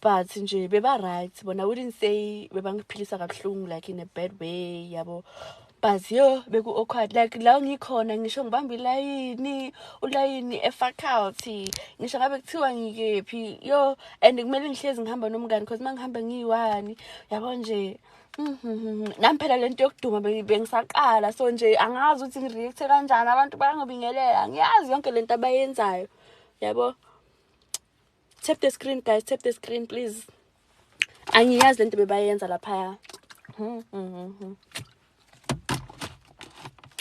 but nje beba right bona. I wouldn't say bebangiphilisa kabuhlungu like in a bad way, yabo, but yo, beku awkward. Like la ngikhona, ngisho ngibamba ilayini, ulayini e-faculty, ngisho ngabe kuthiwa ngikephi, yo, and kumele ngihlezi ngihamba nomngani because mangihamba ngiyi-one, yabo nje, nami phela lento yokuduma bengisaqala, so nje angazi ukuthi ngi-react-e kanjani. Abantu bayangibingelela, ngiyazi yonke lento abayenzayo, yabo. Tap the screen guys, tap the screen please. Angiyazi lento bebayenza laphaya.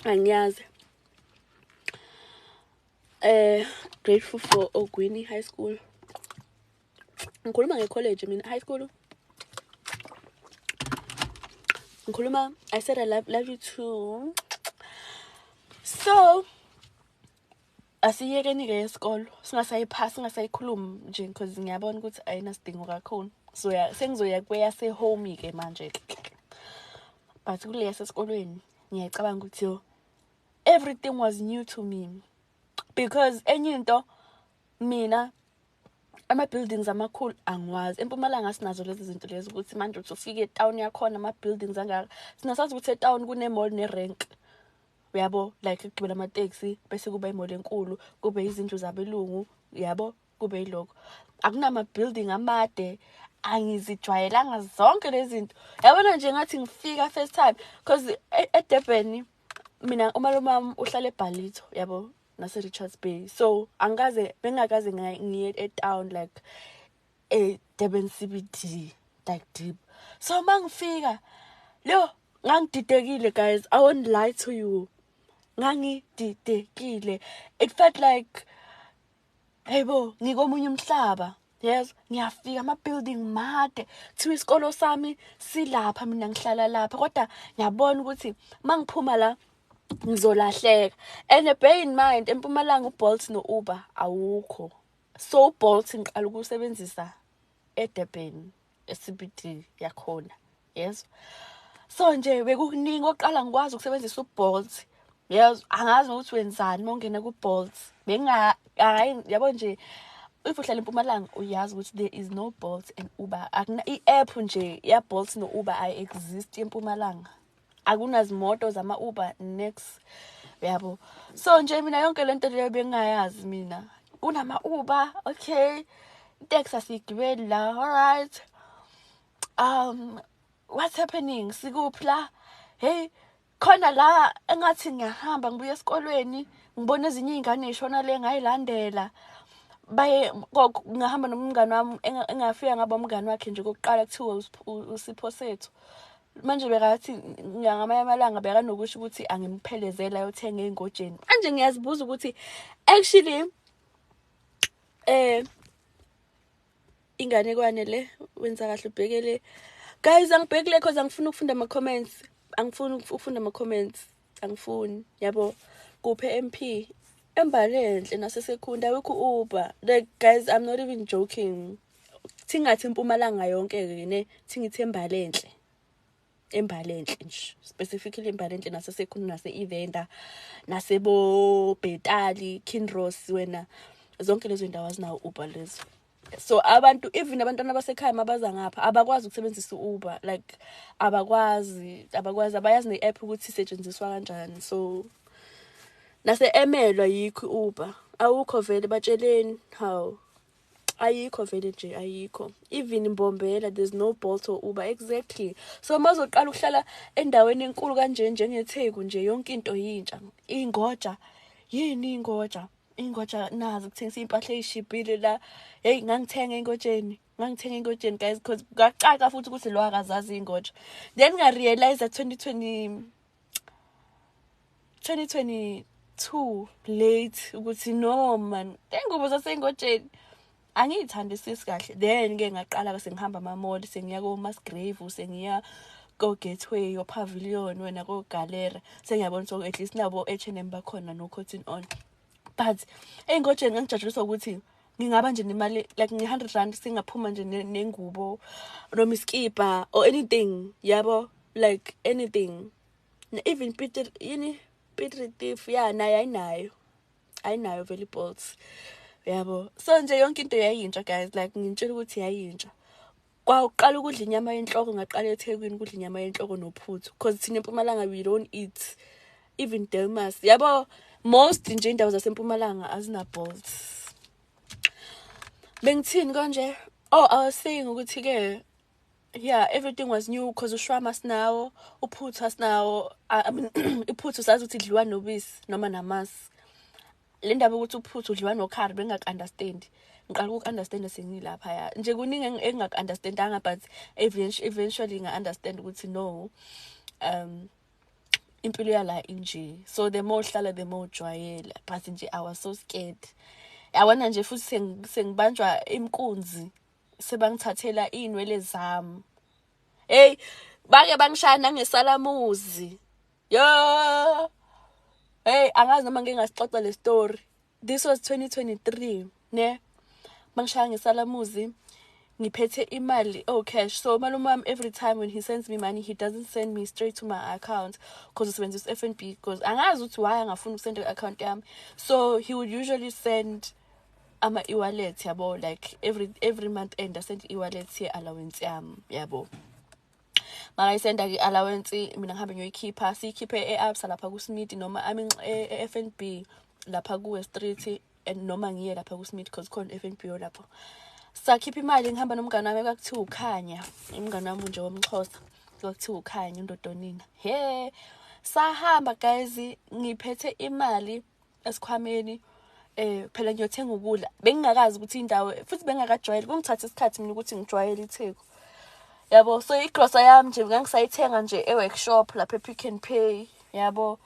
Angiyazi. Grateful for Ogwini High School. Ngikhuluma nge-college mina, high school ngikhuluma. I said I love, love you too. So asiyekeni ke yesikolo, singasayiphasi, singasayikhulumi nje because ngiyabona ukuthi ayinasidingo kakhulu. So ya, sengizoya kweyase-home ke manje, but kule yasesikolweni ngiyacabanga ukuthi yo, everything was new to me because enye into mina ama-buildings amakhulu angiwazi. EMpumalanga sinazo lezi zinto lezi ukuthi manje uthi ufike etown yakhona ama-buildings angaka. Sinasazi ukuthi etown kune-mall ne-rank, uyabo, like kugibela amateksi bese kuba i-mall enkulu, kube izindlu zabelungu, yabo, kube yilokho. Akunama-building amade, angizijwayelanga zonke lezi zinto, yabona nje. Ngathi ngifika first time, because eDurban mina umalume wami uhlala eBallito, yabo, nase-Richards Bay, so angikaze, bengingakaze ngiye e-town like e-Durban CBD, like deep. So mangifika lo, ngangididekile guys, I won't lie to you, ngangididekile. It felt like, hey bo, ngikomunye umhlaba. Yes, ngiyafika ama-building made, kuthiwa isikolo sami silapha, mina ngihlala lapha, kodwa ngiyabona ukuthi mangiphuma la ngizolahleka. And bear in mind, eMpumalanga uBolt no-Uber awukho, so uBolt ngiqala ukuwusebenzisa eDurban, e-CBD yakhona, yes. So nje bekukuningi oqala ngikwazi ukusebenzisa uBolt, yes. Angazi ukuthi wenzani uma ungena ku-Bolt, benga hayi, yabo nje, if uhlala eMpumalanga uyazi ukuthi there is no Bolt and Uber. Akuna i-app nje ya-Bolt no-Uber, ayi-exist eMpumalanga. Akunazimoto zama-Uber next, yabo. So nje mina yonke lento leyo bengingayazi mina. Kunama-Uber, okay, iteksi asiyigibeli la, alright, what's happening, sikuphi la? Hey, khona la engathi ngiyahamba ngibuya esikolweni, ngibona ezinye iy'ngane y'shona le, ngayilandela baye. Ngahamba nomngani wami engafika ngaba umngani wakhe nje kokuqala, kuthiwa uSipho Sethu. Manje bekathi ngamanye amalanga bekanokusho ukuthi angimphelezela ayothenga ey'ngojeni. Manje ngiyazibuza ukuthi actually inganekwane le wenza kahle ubhekele. Guys, angibhekile cause angifuni ukufunda ama-comments, angifuni ukufunda ama-comments, angifuni, yabo. Kuphe MP eMbalenhle naseSekhunda awukho u-Uber. Like guys, I'm not even joking. Thingathi iMpumalanga yonke-ke ne, thingithi eMbalenhle, eMbalenhle nje specifically, eMbalenhle naseSekhunda nase-Evander nasebo-Bethal, Kinross, wena, zonke lezo ndawo azinawo Uber lezo. So abantu, even abantwana basekhaya mabaza ngapha abakwazi ukusebenzisa u-Uber, like abakwazi, abakwazi, abayazi ne-app ukuthi isetshenziswa kanjani. So nase-Ermelo yikho i-Uber. Awukho vele, batsheleni. Hawu, ayikho vele nje, ayikho. Even Mbombela, there's no Bolt or Uber. Exactly. So uma uzoqala ukuhlala endaweni enkulu kanje njengeTheku nje, yonke into yintsha. Ingoja yini? Ingoja, ingoja nazi kuthengisa iy'mpahla ey'shibhile la. Heyi, ngangithenga engotsheni, ngangithenga engotsheni, guys, because ngacaca futhi ukuthi lo akazazi iy'ngoja. Then nga-realize 2020, 2022 late ukuthi no man, ley'ngubo zasengotsheni angiyithandisisi kahle. Then-ke ngaqala-ke sengihamba ama-mall, sengiya ko-Musgrave, sengiya ko-Gateway, o-Pavilion, wena, ko-Galleria. Sengiyabona so at least nabo H&M bakhona, no-Cotton On. But ey'ngotsheni ngangijatshuliswa ukuthi ngingaba nje nemali, like nge-R100 singaphuma nje nengubo noma iskipa or anything, yabo, like anything. Even Peter, yini, Piet Retief, ya, naye ayinayo, ayinayo vele i-Bolt, yabo. So nje yonke into yayintsha, guys. Like ngintshela ukuthi yayintsha. Kwawuqala ukudla inyama yenhloko, ngaqala eThekwini ukudla inyama yenhloko nophuthu, because thina eMpumalanga we don't eat even Delmas, yabo. Most nje indawo zaseMpumalanga azina-Bolt. Bengithini konje? Oh, I was saying ukuthi-ke, yeah, everything was new because ushwama sinawo, uphuthu asinawo. I mean, iphuthu sazi ukuthi idliwa nobisi noma namasi. Le ndaba ukuthi uphuthu udliwa nokhari bengingaku-understand, ngiqala uku-understanda sengilaphaya nje. Kuningi engingaku-understandanga, but eventually nga-understand ukuthi no, impilo yala inje. So the more uhlala, the more ujwayela. But nje I was so scared, yabona nje. Futhi sengibanjwa imkunzi, sebangithathela iy'nwele zami. Hey, bake bangishaya nangesalamuzi. Yo, hey, angazi noma ngike ngasixoxa le story. This was 2023, ne. Bangishaya ngesalamuzi ngiphethe imali, oh, cash. So malume wami, every time when he sends me money, he doesn't send me straight to my account because usebenzisa FNB, because angazi ukuthi why angafuni ukusenda i-account yami. So he would usually send ama e-wallet, yabo, like every month end asend e-wallet ye-allowance yami, yabo. Makayisenda ke i-allowance, mina ngihambe ngiyoyikhipha, siyikhiphe e-Absa lapha ku-Smith, noma, I mean, e-FNB lapha ku-West Street, and noma ngiye lapha ku-Smith because khona i-FNB lapho. Sakhipha imali, ngihamba nomngane wami kwakuthiwa uKhanya, umngane wami nje womXhosa kwakuthiwa uKhanya, undodonina. He, sahamba, guys, ngiphethe imali esikhwameni, phela ngiyothenga ukudla. Bengingakazi ukuthi indawo, futhi bengingakajwayeli. Kungithatha isikhathi mina ukuthi ngijwayele iTheku, yabo. So igrosa yami nje ngangisayithenga nje e-workshop lapha e-Pick n Pay, yabo.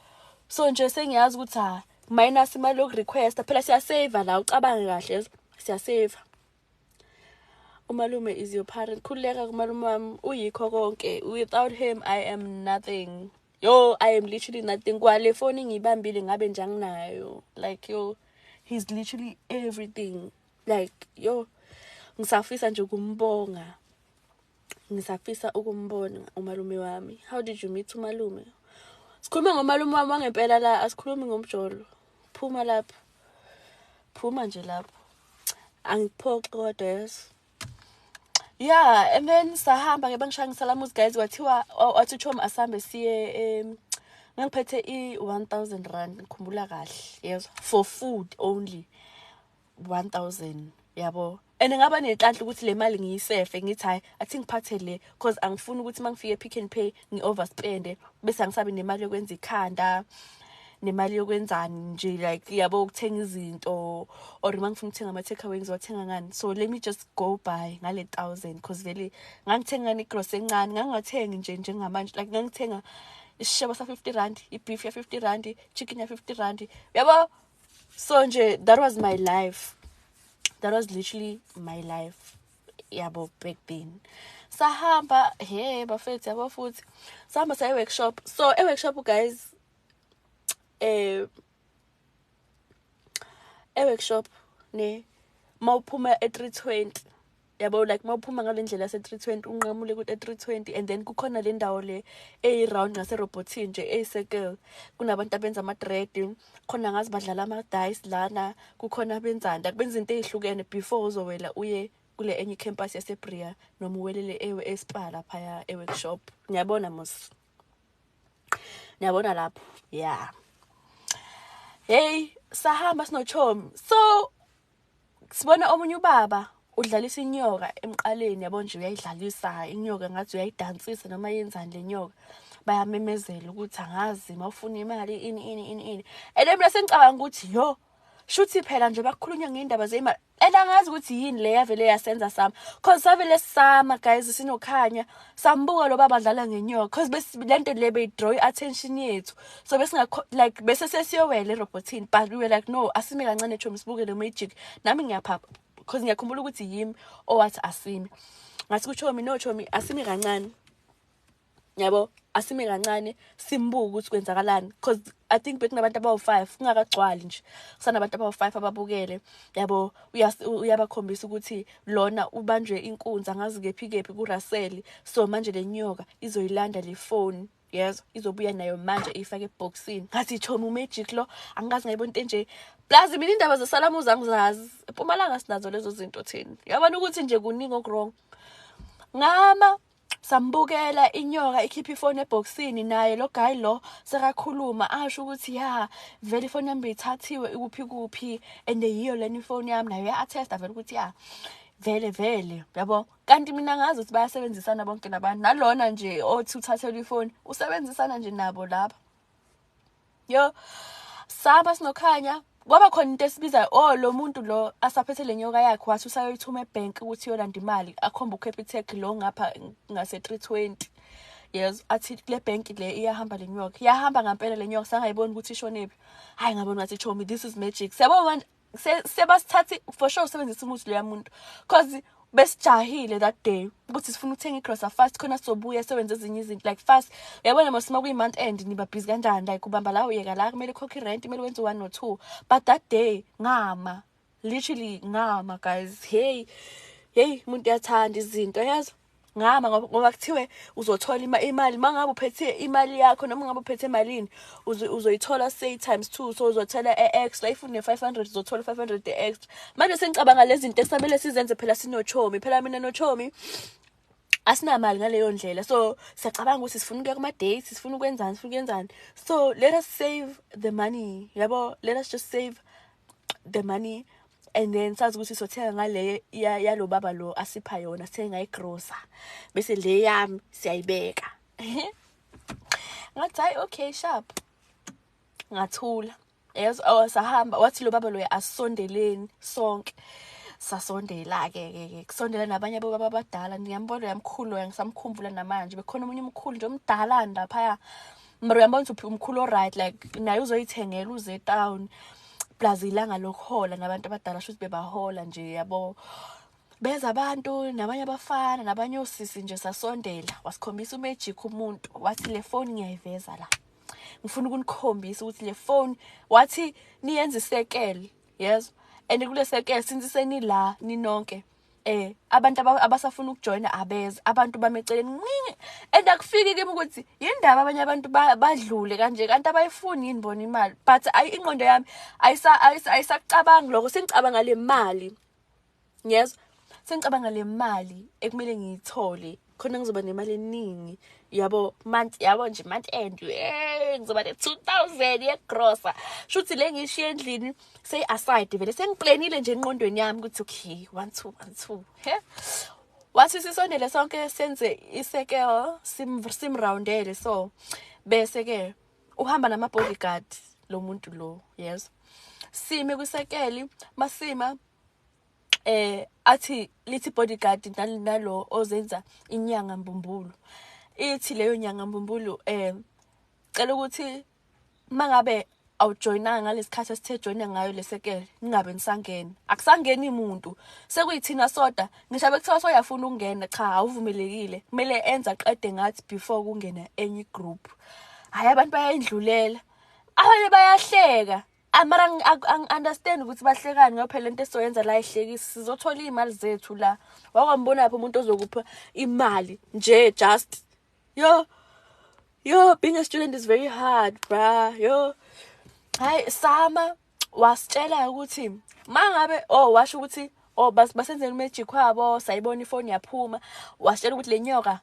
So nje sengiyazi ukuthi ha, minus imali yokurequesta, phela siyasave la. Ucabange kahle, siyasave. Umalume is your parent. Khululeka, kumalume wami uyikho konke. Without him I am nothing. Yo, I am literally nothing. Kwale phone ngiyibambile ngabe nje anginayo. Like, yo, he's literally everything. Like, yo, ngisafisa nje ukumbonga, ngisafisa ukumbona umalume wami. How did you meet umalume? Sikhuluma ngomalume wami wangempela la, asikhulumi ngomjolo. Phuma lapho, phuma nje lapho, angiphoxi kodwa. Yes, yeah. And then sahamba ke, bangishaya ngisalamuzi, guys. Kwathiwa, wathi uchomi asambe siye. Ngangiphethe i-R1000, ngikhumbula kahle, yezwa, for food only, 1000, yabo. And ngaba nenhlanhla ukuthi le mali ngiyisefe, ngithi hayi, athi ngiphathe le, cause angifuni ukuthi mangifike e-Pick n Pay ngi-overspende, bese angisabi nemali yokwenza ikhanda, nemali yokwenzani nje, like, yabo, ukuthenga izinto, or uma ngifuna ukuthenga ama-takeaway ngizowathenga ngani? So let me just go buy ngale 1000, cause vele ngangithenga igrosa encane, ngangingathengi nje njengamanje. Like ngangithenga isishebo sa-R50, i-beef ya-R50, chicken ya-R50, yabo. So nje that was my life, that was literally my life, yabo, back then. Sahamba, he bafethu, yabo, futhi sahamba saya e-workshop. So e-workshop, guys, e-workshop ne, mawuphuma e-320, yabo, like mawuphuma ngale ndlela yase-320, unqamule ku-320, and then kukhona le ndawo le eyi-round ngaserobhothini nje, eyi-circle. Kunabantu abenza ama-dread khona, ngazi badlala ama-dice lana, kukhona abenzani, like benza into ey'hlukene before uzowela uye kule enye icampus yaseBria, noma uwelele eSpa laphaya e-workshop. Ngiyabona mos, niyabona lapho. Yeah, hey. Sahamba sinochomi, so sibona omunye ubaba udlalisa inyoka emqaleni, yabo nje uyayidlalisa inyoka ngathi uyayidansisa noma yenzani le nyoka. Bayamemezela ukuthi angazi mawufuna imali ini ini ini ini. And mina sengicabanga ukuthi yo, shuthi phela nje bakukhulunywa ngendaba zemali, and angazi ukuthi yini le yavele yasenza sama, cause savele sama guys sinokhanya, sambuka lo baba dlala ngenyoka, cause bese lento le beyidraw i-attention yethu, so besingakho like bese sesiyowela erobotini, but we were like, no, asime kancane chomi, sibuke le magic. Nami ngiyaphapha cause ngiyakhumbula ukuthi yimi owathi asime. Ngathi kuchomi, no chomi, asime kancane, yabo, asime kancane simbuke ukuthi kwenzakalani, cause I think bekunabantu abawu-5, kungakagcwali nje, kusanabantu abawu-5 ababukele, yabo. Uyabakhombisa ukuthi lona ubanjwe inkunzi angazi kephi kephi kuRussell, so manje le nyoka izoyilanda le phone, yezwa, izobuya nayo manje iyifake ebhokisini. Ngathi chomi, umagic lo, angikaze ngayibona into enje. Plus mina indaba zesalamuzi angizazi, eMpumalanga sinazo lezo zinto thina, yabona ukuthi nje kuningi okuwrong. Ngama sambukela inyoka ikhipha ifoni ebhokisini, naye lo guy lo sekakhuluma asho ukuthi ya, vele ifoni yami beyithathiwe ikuphi kuphi, and yiyo lena ifoni yami, nayo uya-attesta vele ukuthi ya, vele vele, yabo. Kanti mina ngazi ukuthi bayasebenzisana bonke labantu, nalona nje othi uthathelwe ifoni usebenzisana nje nabo lapha. Yo, saba sinokhanya kwaba khona into esibizayo, oh, lo muntu lo asaphethe le nyoka yakhe wathi usayoyithuma ebhenki ukuthi iyolanda imali, akhomba uCapitec lo ngapha ngase 320, yes, athi kule bhenki le iyahamba le nyoka. Iyahamba ngempela le nyoka, sangayiboni ukuthi ishonephi. Hayi, ngabona ngathi chomi, this is magic, siyabona manje sebasithathe for sure usebenzisa umuthi loya muntu, cause besijahile that day ukuthi sifuna ukuthenga igrosa fast khona sizobuya sewenze ezinye izinto like fast. Uyabona mos uma kuyi-month end niba busy kanjani, like ubamba la, uyeka la, kumele ukhokhe irent, kumele wenze one no two. But that day ngama, literally ngama guys. Hey hey, umuntu uyathanda izinto, yazi. Ngama ngoba kuthiwe uzothola imali uma ngabe uphethe imali yakho, noma ngabe uphethe emalini, uzoyithola say times two, so uzothola e-extra. If une-500 uzothola 500 e-extra. Manje sengicabanga lezi zinto ekusamele sizenze phela sinochomi, phela mina nochomi asinamali ngaleyo ndlela, so siyacabanga ukuthi sifuna ukuya kuma-dates, sifuna ukwenzani, sifuna ukwenzani, so let us save the money, yabo, let us just save the money and then sazi ukuthi sothenga ngale yalo baba lo asipha yona, sithenga igrosa, bese le yami siyayibeka. Ngathi hayi, okay, sharp, ngathula. Yes, oh, sahamba, wathi lo baba loya asondeleni sonke. Sasondela ke ke kusondela nabanye abobaba abadala, ngiyambona uyamkhulu loya, ngisamkhumbula namanje. Bekhona omunye umkhulu nje omdala laphaya, mara uyambona ukuthi umkhulu o-right, like naye uzoyithengela uze town, plus ilanga lokuhola nabantu abadala shuthi bebahola nje, yabo. Beza abantu nabanye abafana nabanye osisi nje, sasondela, wasikhombisa umagic umuntu, wathi le phone ngiyayiveza la, ngifuna ukunikhombisa ukuthi le phone, wathi niyenze isekele, yes, and kule sekele since senila ninonke, abantu abasafuna ukujoyina abeze, abantu bame eceleni nqingi. And akufiki kimi ukuthi yindaba abanye abantu badlule kanje, kanti abayifuni yini bona imali? But ayi, ingqondo yami ayisakucabangi lokho, sengicabanga le mali, ngiyezwa, sengicabanga le mali ekumele ngiyithole khona ngizoba nemali eningi, yabo, month, yabo nje month end, ngizoba ne-2000 yegrosa, shuthi le ngiyishiye endlini seyi-aside vele, sengiplanile nje engqondweni yami ukuthi okay, one two one two. He, wathi sisondele sonke senze isekelo, simroundele, so bese-ke uhamba nama-bodyguard lo muntu lo, yes, sime kwisekeli, masima athi lithi bodyguard nalo ozenza inyanga mbumbulu, ithi leyo nyanga mbumbulu, cela ukuthi mangabe awujoyinanga ngalesikhathi esithe joyina ngayo lesekele, ningabe nisangena. Akusangeni umuntu, sekuyithina soda. Ngisho bekuthiwa soyafuna ukungena, cha, awuvumelekile, kumele enze aqede ngathi before kungena enye igroup. Hhayi, abantu bayayindlulela, abanye bayahleka. Ah, mara angi-understand ukuthi bahlekani, ngoba phela lento esizoyenza la ihlekisi, sizothola iy'mali zethu la. Wakwambonaphi umuntu ozokupha imali nje just? Yo yo, being a student is very hard, bruh. Yo, hayi, sama wasitshela ukuthi mangabe, oh, washo ukuthi, oh, basenzela umagic wabo, sayibona ifoni yaphuma. Wasitshela ukuthi le nyoka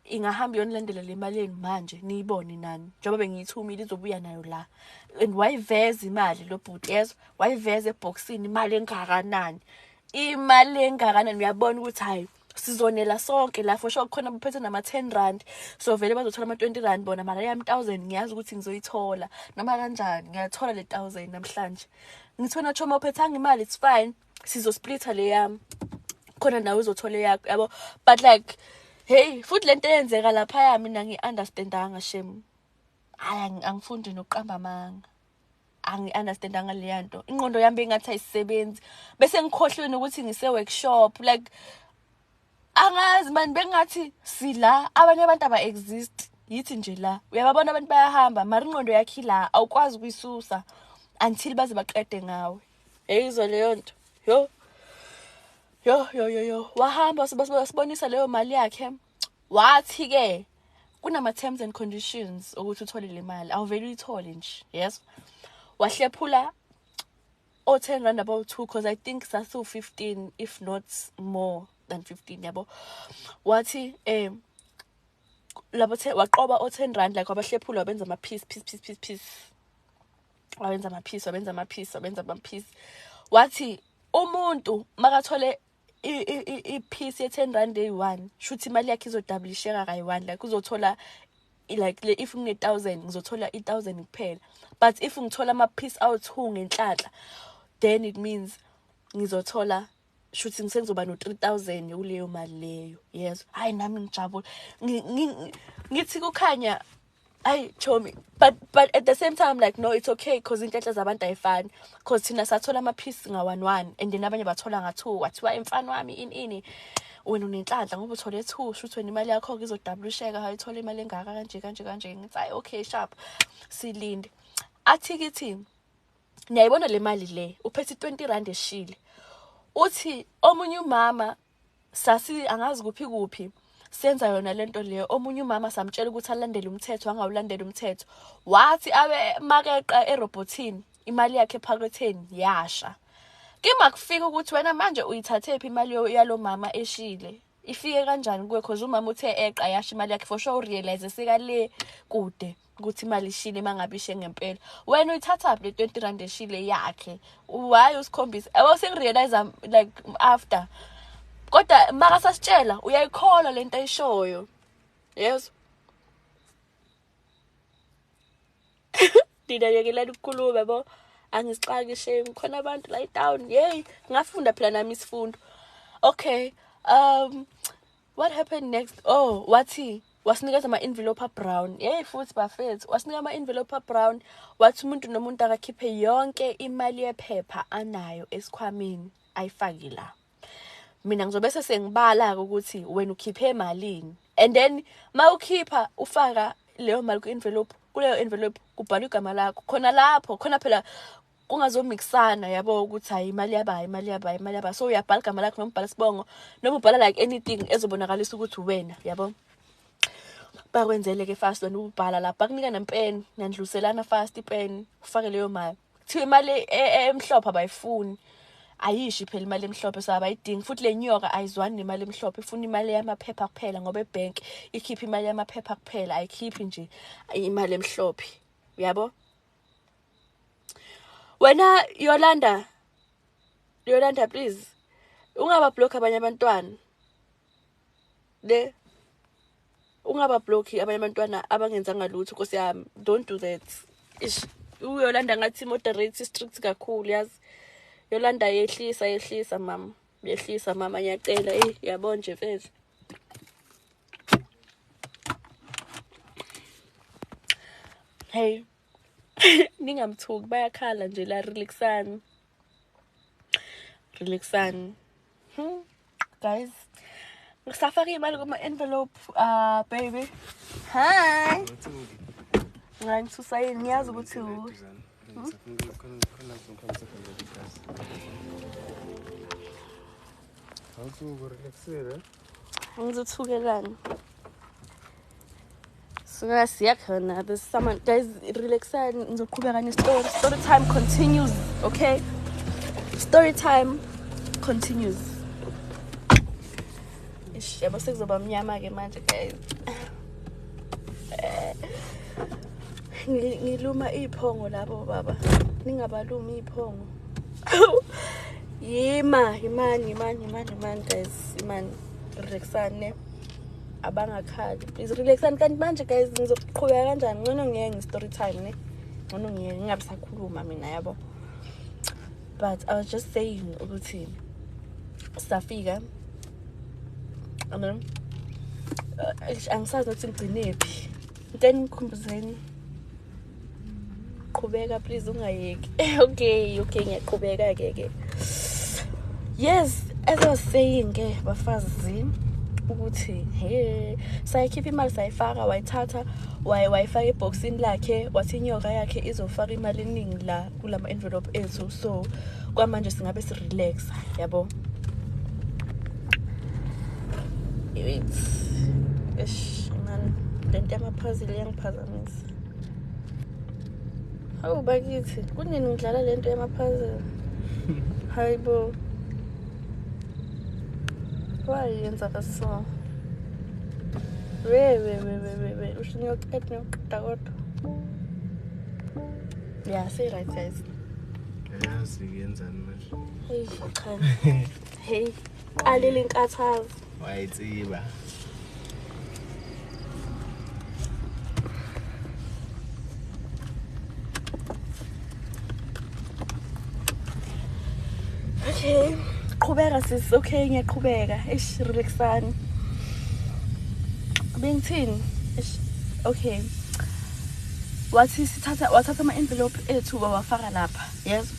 Ingahamba iyonilandela le mali yenu manje niyibone nani njengoba bengiyithumile izobuya nayo la. And wayiveza imali lo bhuti, yezwa, wayiveza ebhokisini imali engakanani, imali engakanani. Uyabona ukuthi hayi sizonela sonke la for sure. Khona baphethe nama-10 rand, so vele bazothola ama-20 rand bona, mara yami 1000 ngiyazi ukuthi ngizoyithola noma kanjani. Ngiyathola le 1000 namhlanje. Ngithi wena choma uphethanga imali, it's fine, sizosplitha le yami khona nawe uzothola eyakho, yabo. But like hey, futhi lento eyenzeka laphaya mina ngi-understandanga shem. Hhayi, angifundi nokuqamba amanga, angi-understandanga leya nto. Ingqondo yami bengathi ayisebenzi, bese ngikhohliwe nokuthi ngise-workshop. Like angazi mani, bengathi sila abanye abantu aba-exist, yithi nje la uyababona abantu bayahamba, mara ingqondo yakho ila, awukwazi ukuyisusa until baze baqede ngawe. Yeyizwa leyo nto. Yo yo yo yo yo, wahamba wasibonisa leyo mali yakhe. Wathi-ke kunama-terms and conditions ukuthi uthole le mali, awuvele uyithole nje. Yes, wahlephula o-10 rand about 2, because I think sasiwu-15 if not more than 15, yabo. Wathi labo waqoba o-10 rand, like wabahlephula wabenza ama-piece piece piece piece piece, wabenza ama-piece, wabenza ama-piece, wabenza ama-piece. Wathi umuntu makathole i-piece ye-10 rand eyi-1, shuthi imali yakhe izodabulisheka kayi-1. Like uzothola like le, if ngine-1000 ngizothola i-1000 kuphela, but if ngithola ama-piece awu-2 ngenhlanhla, then it means ngizothola shuthi ngisengizoba no-3000 kuleyo mali leyo. Yes, hayi nami ngijabule, ngithi kukhanya ayi chomi, but at the same time like no, it's okay, because inhlanhla zabantu ayifani, because thina sathola ama-piece nga-one one and then abanye bathola nga-two. Wathiwa imfana wami ini ini, wena unenhlanhla ngoba uthole two, shuthi wena imali yakho-ke izodabulusheka, hayi uthole imali engaka kanje kanje kanje. Ngithi hayi okay, sharp, silinde. Athi kithi niyayibona le mali le, uphethe i-20 rand eshile. Uthi omunye umama sasi angazi kuphi kuphi senza yona lento leyo, omunye umama samtshela ukuthi alandele umthetho, angawulandela umthetho. Wathi abe makeqa erobhothini imali yakhe ephaketheni yasha. Kima kufika ukuthi wena manje uyithathephi imali yalo mama eshile, ifike kanjani kuwe? Cause umama uthe eqa yasha imali yakhe, for sure urealize sekale kude ukuthi imali ishile. Mangabe ishe ngempela, wena uyithathaphi le 20 rand eshile yakhe? Why usikhombisa yabo? Sengirealize like after, kodwa makasasitshela uyayikholwa lento ayishoyo. Yes, nina yekelani ukukhuluma yabo, angisixaki shame, khona abantu la down. Yey, ngafunda phela nami isifundo. Okay, what happened next? Oh, wathi wasinikeza ama-envelope abrown. Yeyi futhi bafethu, wasinika ama-envelope abrown, wathi umuntu nomuntu akakhiphe yonke imali yephepha anayo esikhwameni ayifake la. Mina ngizobe sengibala-ke ukuthi wena ukhiphe malini, and then ma ukhipha ufaka leyo mali ku-envelope, kuleyo envelope kubhalwa igama lakho khona lapho khona, phela kungazomixana, yabo, ukuthi hayi imali yaba, imali yaba, imali yaba. So uyabhala igama lakho noma ubhala isibongo noma ubhala like anything ezobonakalisa ukuthi wena, yabo. Bakwenzele-ke fast, wena ubhala lapha, bakunika nempeni, nandluselana fast ipeni, ufake leyo mali. Kuthiwa imali emhlophe abayifuni, ayishi phela imali emhlophe, so abayidingi. Futhi le nyoka ayizwani nemali emhlophe, ifuna imali yamaphepha kuphela, ngoba ebhenki ikhipha imali yamaphepha kuphela, ayikhiphi nje imali emhlophe, yabo. Wena Yolanda, Yolanda, please ungabablock abanye abantwana le, ungabablock abanye abantwana abangenzanga lutho, nkosi yami, don't do that. Ish, uYolanda ngathi moderate strict kakhulu, yazi. Yolanda, yehlisa, yehlisa mama, yehlisa mama, ngiyacela. Eh, yabo nje mfethu. Hey, ningamthuki, bayakhala nje la. Relaxani, relaxani. Guys, ngisafaka imali kuma-envelope. Baby, hi. Ngangisusa yini? Ngiyazi ukuthi Awusuku relaxile. Ngizothukelani? Suka siya khona. There's someone. Guys, relaxani, ngizoqhubeka ne-story. Story time continues. Okay, story time continues. Ish, yabo sekuzoba mnyama-ke manje guys. Ngiluma iphongo labo baba. Ningabalumi iphongo. Yima, yimani, yimani, yimani, yimani guys. Yimani. Relaxane. Abangakhali. Please relaxani. Kanti manje guys ngizoqhubeka kanjani? Ngcono ngiyeke nge-story time ne. Ngcono ngiyeke ngingabe sakhuluma mina yabo. But I was just saying ukuthi safika. Angisazi nokuthi ngigcinephi. Then ngikhumbuzeni. Qhubeka please ungayeki. Okay, ngiyaqhubeka ke. Yes, as I was saying ke bafazi ukuthi he sayikhipha imali sayifaka wayithatha wayifaka eboxini lakhe wathi inyoka yakhe izofaka imali eningi la kulama envelope ethu, so kwamanje singabe si relax yabo. Wait. Eish man, lento yama-puzzle iyangiphazamisa. Hawu bakithi, kunini ngidlala lento yama-puzzle? Hayibo. Why yenza kaso? We. Usho ngiyoqeda kodwa. Yeah, say right guys. Yazi kuyenzani manje? Hey, cha. Hey, qalile inkathazo. Wayitsiba. Okay. Qhubeka sis, okay ngiyaqhubeka. Eish, relaxani. Bengithini? Eish, okay. Wathi sithatha wathatha ama envelope ethu wawafaka lapha. Yes.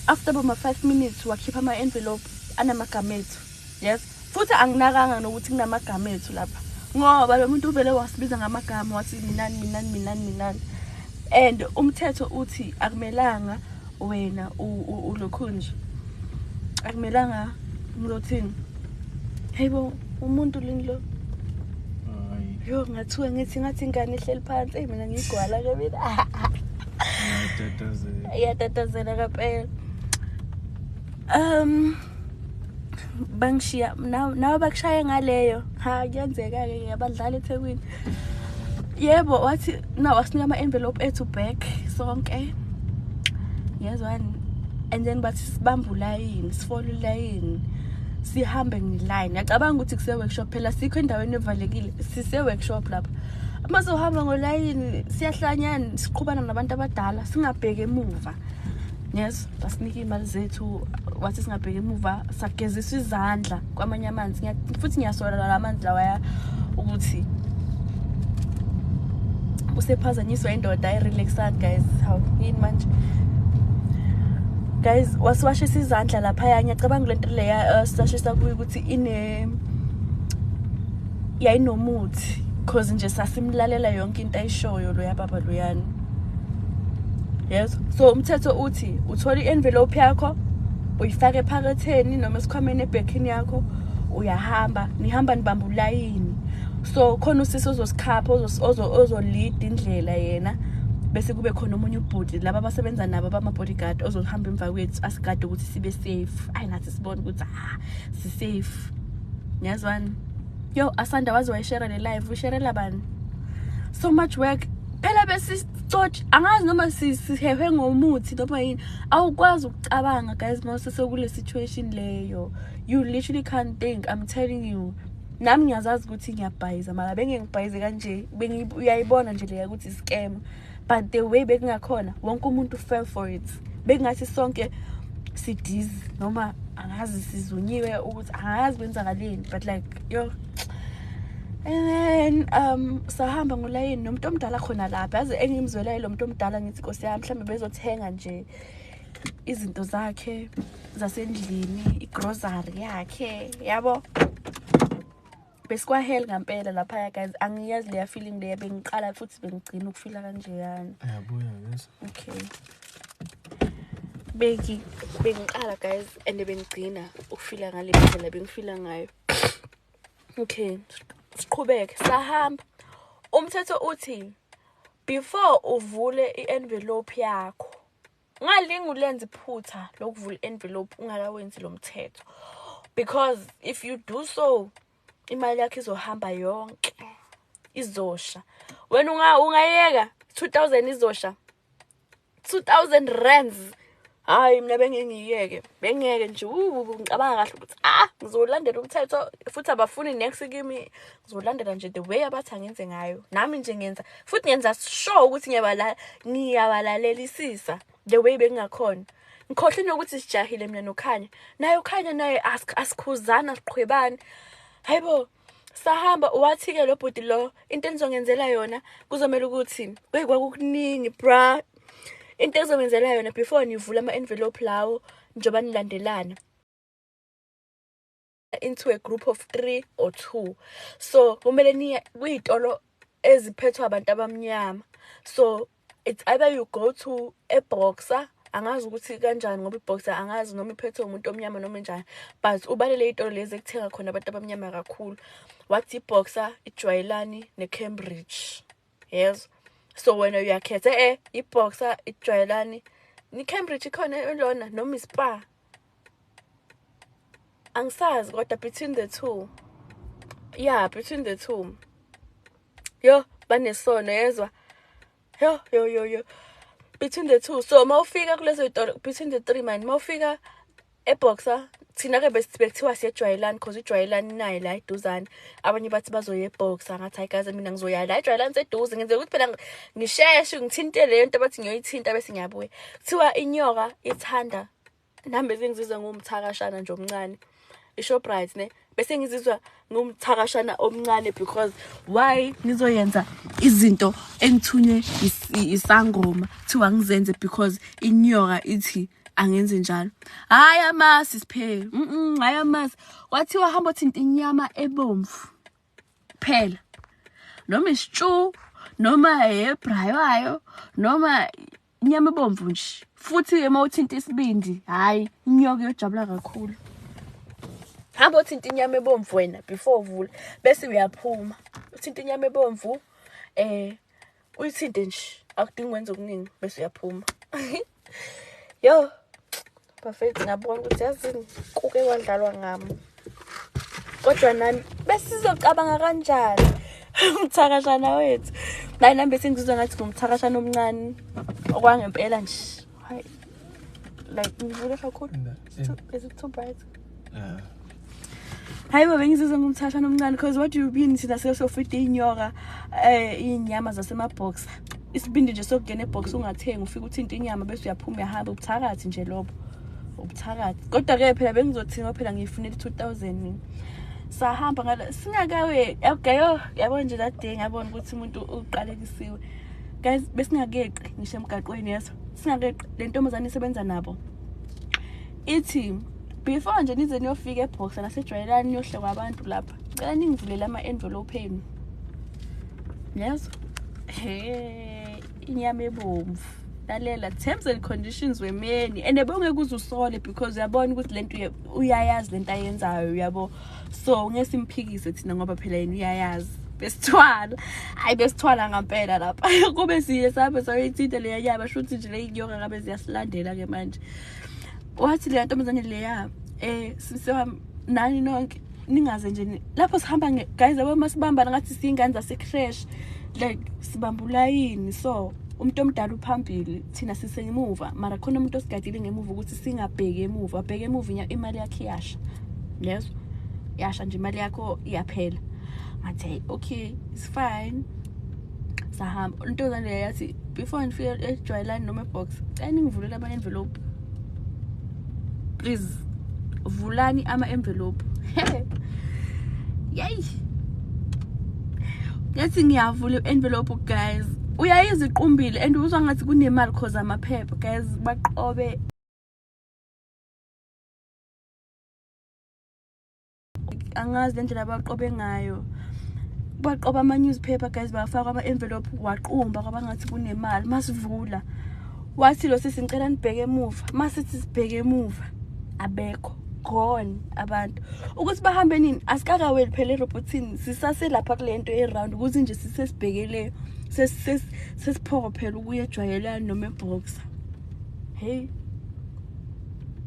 After about 5 minutes wakhipha ama envelope anamagama ethu. Yes. Futhi anginakanga nokuthi kunamagama ethu lapha. Ngoba lo muntu uvele wasibiza ngamagama wathi minani minani minani minani. And umthetho uthi akumelanga wena ulokhu nje. Akumelanga ngizothini? Hayibo umuntu lini lo? Yo ngathuka ngithi ngathi ingane ihleli phansi. Ey mina ngigwala ke mina. Iyatatazela. Iyatatazela kaphela. Bangishiya nawe bakushaya ngaleyo. Ha kuyenzeka ke abadlali eThekwini. Yebo wathi na wasinika ama envelope ethu back sonke. Yezwani. And then bathi sibambe ulayini, sifole ulayini. Sihambe ngeline. Ngiyacabanga ukuthi kuse workshop phela sikho endaweni evalekile. Sise workshop lapha. Uma sohamba ngolayini siyahlanyana siqhubana nabantu abadala singabheki emuva. Yes, basinika imali zethu wathi singabheki emuva sageziswa izandla kwamanye amanzi. Futhi ngiyasola la manzi lawaya ukuthi usephazanyiswa indoda ayirelaxani guys. Hawu yini manje? Guys, wasiwashisa izandla lapha. Ngiyacabanga lento leya sashisa kuyi ukuthi ine yayinomuthi cause nje sasimlalela yonke into ayishoyo lo yababa loyana. Yes, so umthetho uthi uthola i-envelope yakho uyifake ephaketheni noma esikhwameni ebhekini yakho uyahamba nihamba nibamba ulayini. So khona usisi ozosikhapha ozolead indlela yena bese kube khona omunye ubhuti laba abasebenza nabo bama bodyguard ozohamba emva kwethu asigade ukuthi sibe safe. Ayi nathi sibone ukuthi si safe. Ngiyazwana. Yo Asanda waze wayishare le live, usharela bani? So much work. Phela besicotsh angazi noma sihehwe ngomuthi noma yini. Awukwazi ukucabanga guys mase sekule situation leyo. You literally can't think, I'm telling you. Nami ngiyazazi ukuthi ngiyabhayiza mara bengeke ngibhayize kanje. Uyayibona nje leya ukuthi scam. But the way bekungakhona wonke umuntu fell for it. Bekungathi sonke sidizi noma angazi sizunyiwe ukuthi angazi kwenzakaleni but like yo. And then sahamba ngolayini nomuntu omdala khona lapha. Yazi engimzwelayo lo muntu omdala ngithi Nkosi yami mhlambe bezothenga nje izinto zakhe zasendlini, igrocery yakhe yabo. Besikwahel ngempela lapha guys. Angiyazi leya feeling leya bengiqala futhi bengigcina ukufila kanjeyana. Yabuya yes. Okay. Bengiqala guys and bengigcina ukufila ngale ndlela bengifila ngayo. Okay. Siqhubeke sahamba. Umthetho uthi before uvule i-envelope yakho ungalingi ulenze iphutha lokuvula i-envelope ungakawenzi lo mthetho, because if you do so Imali yakho izohamba yonke, izosha. Wena ungayeka 2000 izosha, 2000 rands. Hayi, mina bengengiyeke, bengeke nje. Ngicabanga kahle ukuthi ngizolandela umthetho, futhi abafuni next kimi. Ngizolandela nje the way abathi angenze ngayo. Nami nje ngenza, futhi ngenza sure ukuthi ngiyabalalelisisa the way bengingakhona. Ngikhohlwe nokuthi sijahile mina noKhanya, naye uKhanya naye asikhuzana, siqhwebani. Hayibo, sahamba. Wathi-ke lo bhuti lo, into enizongenzela yona kuzomele ukuthi, wey, kwakukuningi bra. Into ezongenzela yona, before nivule ama-envelope lawo, njengoba nilandelana into a group of three or two, so kumele niye kwiy'tolo eziphethwe abantu abamnyama. So it's either you go to eBoxer, angazi ukuthi kanjani, ngoba iBoxer angazi noma iphethwe umuntu omnyama noma enjani, but ubalele iy'tolo lezi ekuthenga khona abantu abamnyama kakhulu. Wathi iBoxer, iJwayelani neCambridge, yezo. So wena uyakhetha iBoxer, iJwayelani neCambridge ikhona lona, noma iSpar, angisazi, kodwa between the two, yeah, between the two. Yo, banesono, yezwa. Yo yo yo yo, between the two. So mawufika kulezo zitolo, between the three man, mawufika eBoxer, thina-ke bekuthiwa siyejwayelani cause iJwayelani naye la eduzane. Abanye bathi bazoya eBoxer. Ngathi, hayi guys, mina ngizoya la eJwayelani, seduze. Ngenzeka ukuthi phela ngisheshe ngithinte leyo nto abathi ngiyoyithinta, bese ngiyabuya. Kuthiwa inyoka ithanda nami. Bese ngizizwa ngumthakashana nje omncane, iShoprite ne, bese ngizizwa ngumthakashana omncane, because why ngizoyenza izinto engithunywe isangoma, kuthiwa ngizenze because inyoka ithi angenze njalo? Hayi, amasi siphe, hayi, amasi. Kwathiwa hamba uthinta inyama ebomvu phela, noma isitshu, noma ebraywayo, noma inyama ebomvu nje. Futhi-ke uma uthinta isibindi, hhayi, inyoka iyojabula kakhulu. Hamba uthinta inyama ebomvu wena before uvula, bese uyaphuma. Uthinta inyama ebomvu, uyithinte nje, akudingi wenza okuningi, bese uyaphuma. Yo bafethu, ngabona ukuthi yazini, kuke kwadlalwa ngami, kodwa nami besizocabanga kanjani umthakashana wethu? Naye nami bese ngizizwa ngathi ngumthakashana omncane okwangempela nje. Hayi, like ngivule kakhulu? Is it too bright? Yeah. Hayi bo, bengizizwa ngumthashana omncane, because what do you mean thina sesofida iy'nyoka iy'nyama zasemaBoxer? Isibindi nje sokungena eBoxer ungathengi, ufike uthinta inyama bese uyaphuma uyahamba, ubuthakathi nje lobo, ubuthakathi. Kodwa-ke phela bengizothi phela ngiyifunela i-2000 mina. Sahamba ngala singakawe, okay. Yo, yabo nje that day ngabona ukuthi umuntu uqalekisiwe guys. Besingakeqi ngisho emgaqweni, yeso, singakeqi. Le ntombazane isebenza nabo ithi, before nje nize niyofika eBoxer naseJwayelani, niyohlekwa abantu lapha, cela ningivulele ama-envelope enu. Yezo, he, inyama ebomvu. Lalela, terms and conditions were many, and bongeke uze usole because uyabona ukuthi lento uyayazi lento ayenzayo, uyabo. So ngeke simphikise thina ngoba phela yena uyayazi. Besithwala, hayi, besithwala ngampela lapha. Kube siye sabe sayoyithinta leya nyama, shuthi nje le inyoka ngabe ziyasilandela-ke manje. Wathi leya ntombazane leya, sisewami nani nonke, ningaze nje lapho sihamba guys, yabo, masibambana ngathi siyingane zase-creche, like sibamba ulayini. So umuntu omdala uphambili, thina sisengemuva, mara khona umuntu osigadile ngemuva ukuthi singabheki emuva. Abheke emuva, imali yakhe iyasha lezo, yasha nje imali yakho, iyaphela. Ngathi, hey, okay, it's fine. Sahamba. Intombazane leyo yathi, before nifike eJwayelani noma eBoxer, cela ningivulele ama-envelope, please, vulani ama-envelope. Yeyi, yathi ngiyavula i-envelope guys, uyayizwa iqumbile and uzwa ngathi kunemali, cause amaphepha guys baqobe. Angazi le ndlela abaqobe ngayo, baqoba ama-newspaper guys, bafaka ama-envelope, waqumba kwaba ngathi kunemali. Masivula, wathi lo sisi, ngicela nibheke emuva. Masithi sibheke emuva, abekho, gone abantu. Ukuthi bahambe nini, asikakaweli phela erobhothini, sisaselapha kule nto e-round, ukuthi nje sisesibhekele, sesiphokophela ukuya eJwayelani noma eBoxer. Hey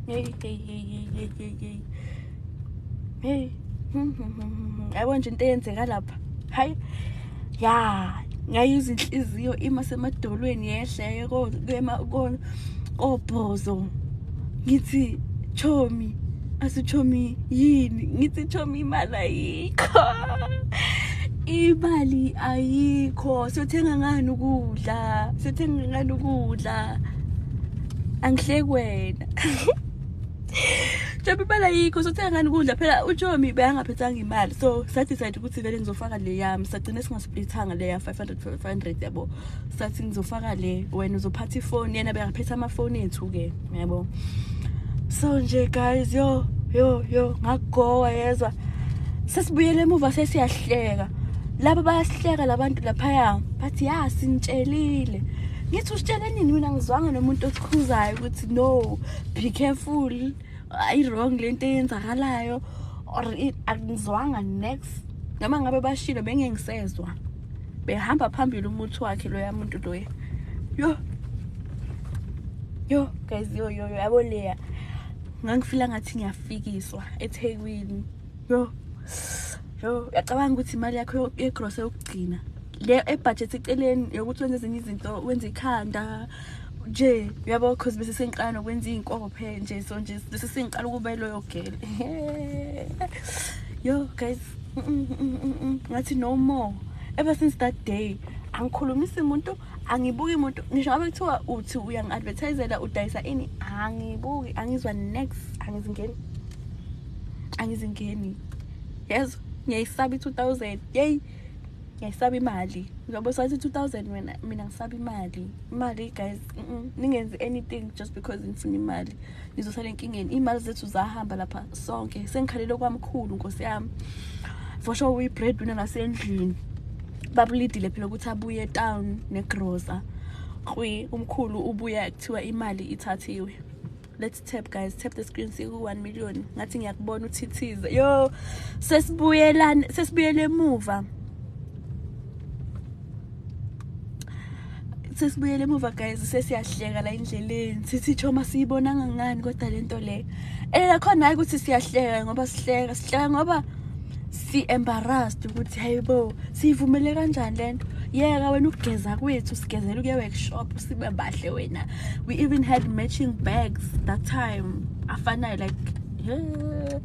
hey hey hey hey hey hey hey. Yabo nje into eyenzeka lapha. Hayi. Ya, ngayizwa inhliziyo ima semadolweni yehle kobhozo. Ngithi chomi, asichomi yini? Ngithi chomi imali ayikho. Imali ayikho. Siyothenga ngani ukudla? Siyothenga ngani ukudla? Angihleki wena. Chomi imali ayikho, siyothenga ngani ukudla? Phela uchomi beyangaphethanga imali. So sa-decide ukuthi vele ngizofaka le yami. Sagcina singasplithanga le ya 500 500 yabo. Sathi ngizofaka le, wena uzophatha ifoni, yena bengaphethe amafoni ethu ke, yabo. So nje guys, yo yo yo ngagowa yezwa. Sesibuyele emuva sesiyahleka. Laba bayahleka labantu laphaya bathi ya sinitshelile. Ngithi usitshele nini mina ngizwanga nomuntu osikhuzayo ukuthi no be careful, ayi wrong lento eyenzakalayo or angizwanga next. Noma ngabe bashilo bengengisezwa. Behamba phambili umuthi wakhe loya muntu loya. Yo. Yo guys, yo yo yo yabo leya. Ngangifila ngathi ngiyafikiswa eThekwini. Yo. Yo, uyacabanga ukuthi imali yakho yegrosa yokugcina le ebudget eceleni yokuthi wenze ezinye izinto, wenze ikhanda nje uyabo, cause bese sengiqala nokwenza iy'nkophe nje, so nje bese sengiqala ukuba loyo girl. Yo guys, ngathi no more. Ever since that day angikhulumisi umuntu, angibuki umuntu, ngisho ngabe kuthiwa uthi uyangi-advertisela udayisa ini, angibuki, angizwa next, angizingeni, angizingeni. Yezwa, ngiyayisaba i-2000, yeyi ngiyayisaba imali. Ngoba sathi 2000 wena, mina ngisaba imali. Imali guys, ningenzi anything just because nifuna imali. Nizosala enkingeni. Imali zethu zahamba lapha sonke. Sengikhalele kwamkhulu nkosi yami. For sure uyi breadwinner nasendlini. Babulidile phela ukuthi abuye town negrosa. Kwi umkhulu ubuya kuthiwa imali ithathiwe. Let's tap guys, tap the screen siku 1 million. Ngathi ngiyakubona uthithize. Yo, sesibuyelana, sesibuyele emuva. Sesibuyele emuva guys, sesiyahleka la endleleni. Sithi choma siyibonanga ngani kodwa lento le. Khona hayi ukuthi siyahleka ngoba sihleka, sihleka ngoba si embarrassed ukuthi hayibo siyivumele kanjani lento. Yeka wena ukugeza kwethu, sigezela ukuya workshop sibe bahle wena. We even had matching bags that time. Afanayo like yeah.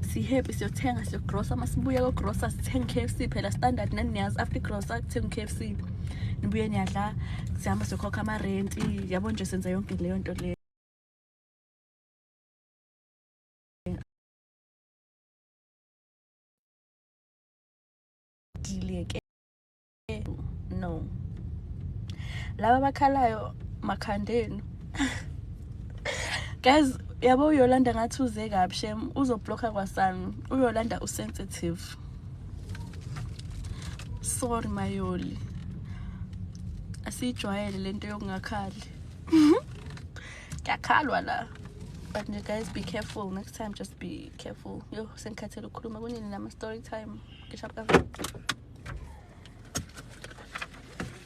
Si happy siyothenga siyogrosa, masibuya ko grosa sithenga KFC phela standard nani niyazi after grosa kuthenga KFC. Nibuye niyadla, sihamba siyokhokha ama rent, yabo nje senza yonke leyo nto le. Dileke. No. Laba abakhalayo makhandeni. Guys, yabo uYolanda ngathi uze kabi shem, uzoblocka kwasami. uYolanda usensitive. Sorry Mayoli. Asijwayele lento yokungakhali. Kuyakhalwa la. But nje guys, be careful next time, just be careful. Yo, sengikhathele ukukhuluma kunini nama story time. Ngishapka.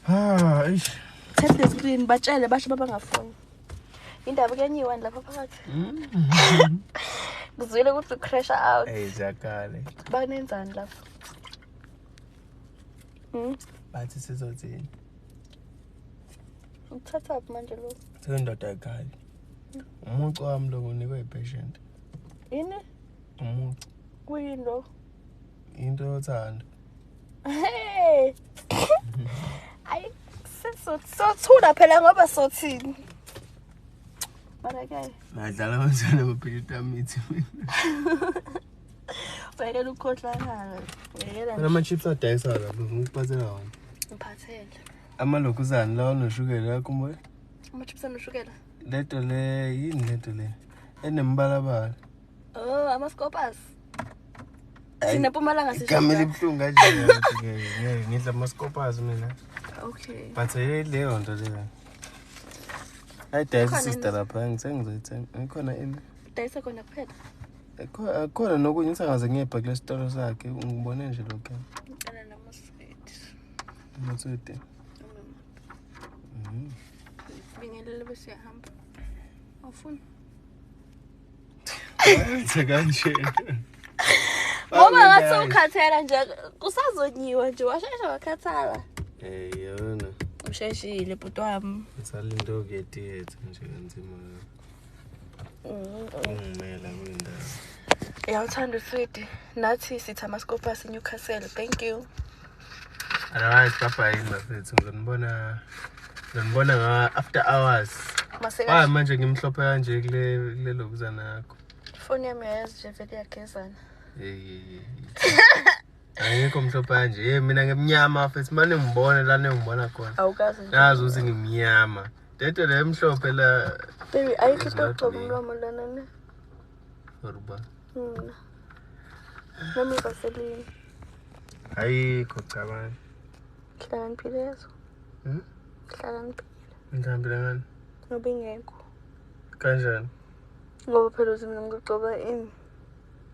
Ah, eish. Tap the screen batshele basho babangafuni. Indaba kuyanyiwa lapha phakathi. Kuzwile ukuthi crash out. Hey, ziyakhala. Banenzani lapha? Bathi sizothini? Uthatha manje lo. Sendoda ekhali. Umucu wami lo unikwe i-patient. Yini? Umucu. Kuyini lo? Into yothando. Hey. Ayi sothula phela ngoba sothini. But okay. Ngadlala kanjani amaphilisi amithi mina. Uyekela ukukhohlakala. Uyekela. Mina ama-chips adayisa lapho ngikuphathela wona. Ngiphathele. Amalokhuzana lawa anoshukela yakhumbula? Ama-chips anoshukela. Lento le yini lento le? Enembalabala. Oh, ama-scopas. Thina eMpumalanga sisho. Igama elibuhlungu kanje ngeke ngidla ama-scopas mina. Okay. But leyo nto leyo. Ayidayisa sister lapha ngithe ngizoyithenga. Ikhona ini? Dayisa khona kuphela. Khona nokunye ngisangaze ngiyebha kule sitolo sakhe ngibone nje lokho. Ngicela namaswidi. Amaswidi. Bingelele bese uyahamba. Awufuni? Wenze kanje. Ngoba Ngathi ukhathela nje kusazonyiwa nje washesha wakhathala. Eh yona. Usheshile bhuti wami. Ngisalinde ukuya theatre nje kanzima. Ungimela kule ndawo. Yawuthanda uswidi. Nathi sithi amaskopa ase-Newcastle. Thank you. Otherwise bye bye bafethu, ngizonibona nga after hours. Maseka. Hayi manje ngimhlophe kanje kule lokuzana yakho. Ifoni yami yayazi nje vele iyagezana. Hey. Angikho mhlophe kanje. Hey mina ngimnyama mfethu, manje ngibone la nengibona khona. Awukazi nje. Nazi ukuthi ngimnyama. Lento le emhlophe la. Baby, ayikho into yokugcoba umlomo lana ne. Yoruba. Mina. Nami Vaseline. Ayikho cabanga. Hlakaniphile yezo. Hlakaniphile. Ngihlakaniphile ngani? Ngoba ingekho. Kanjani? Ngoba phela uthi mina ngizogcoba ini.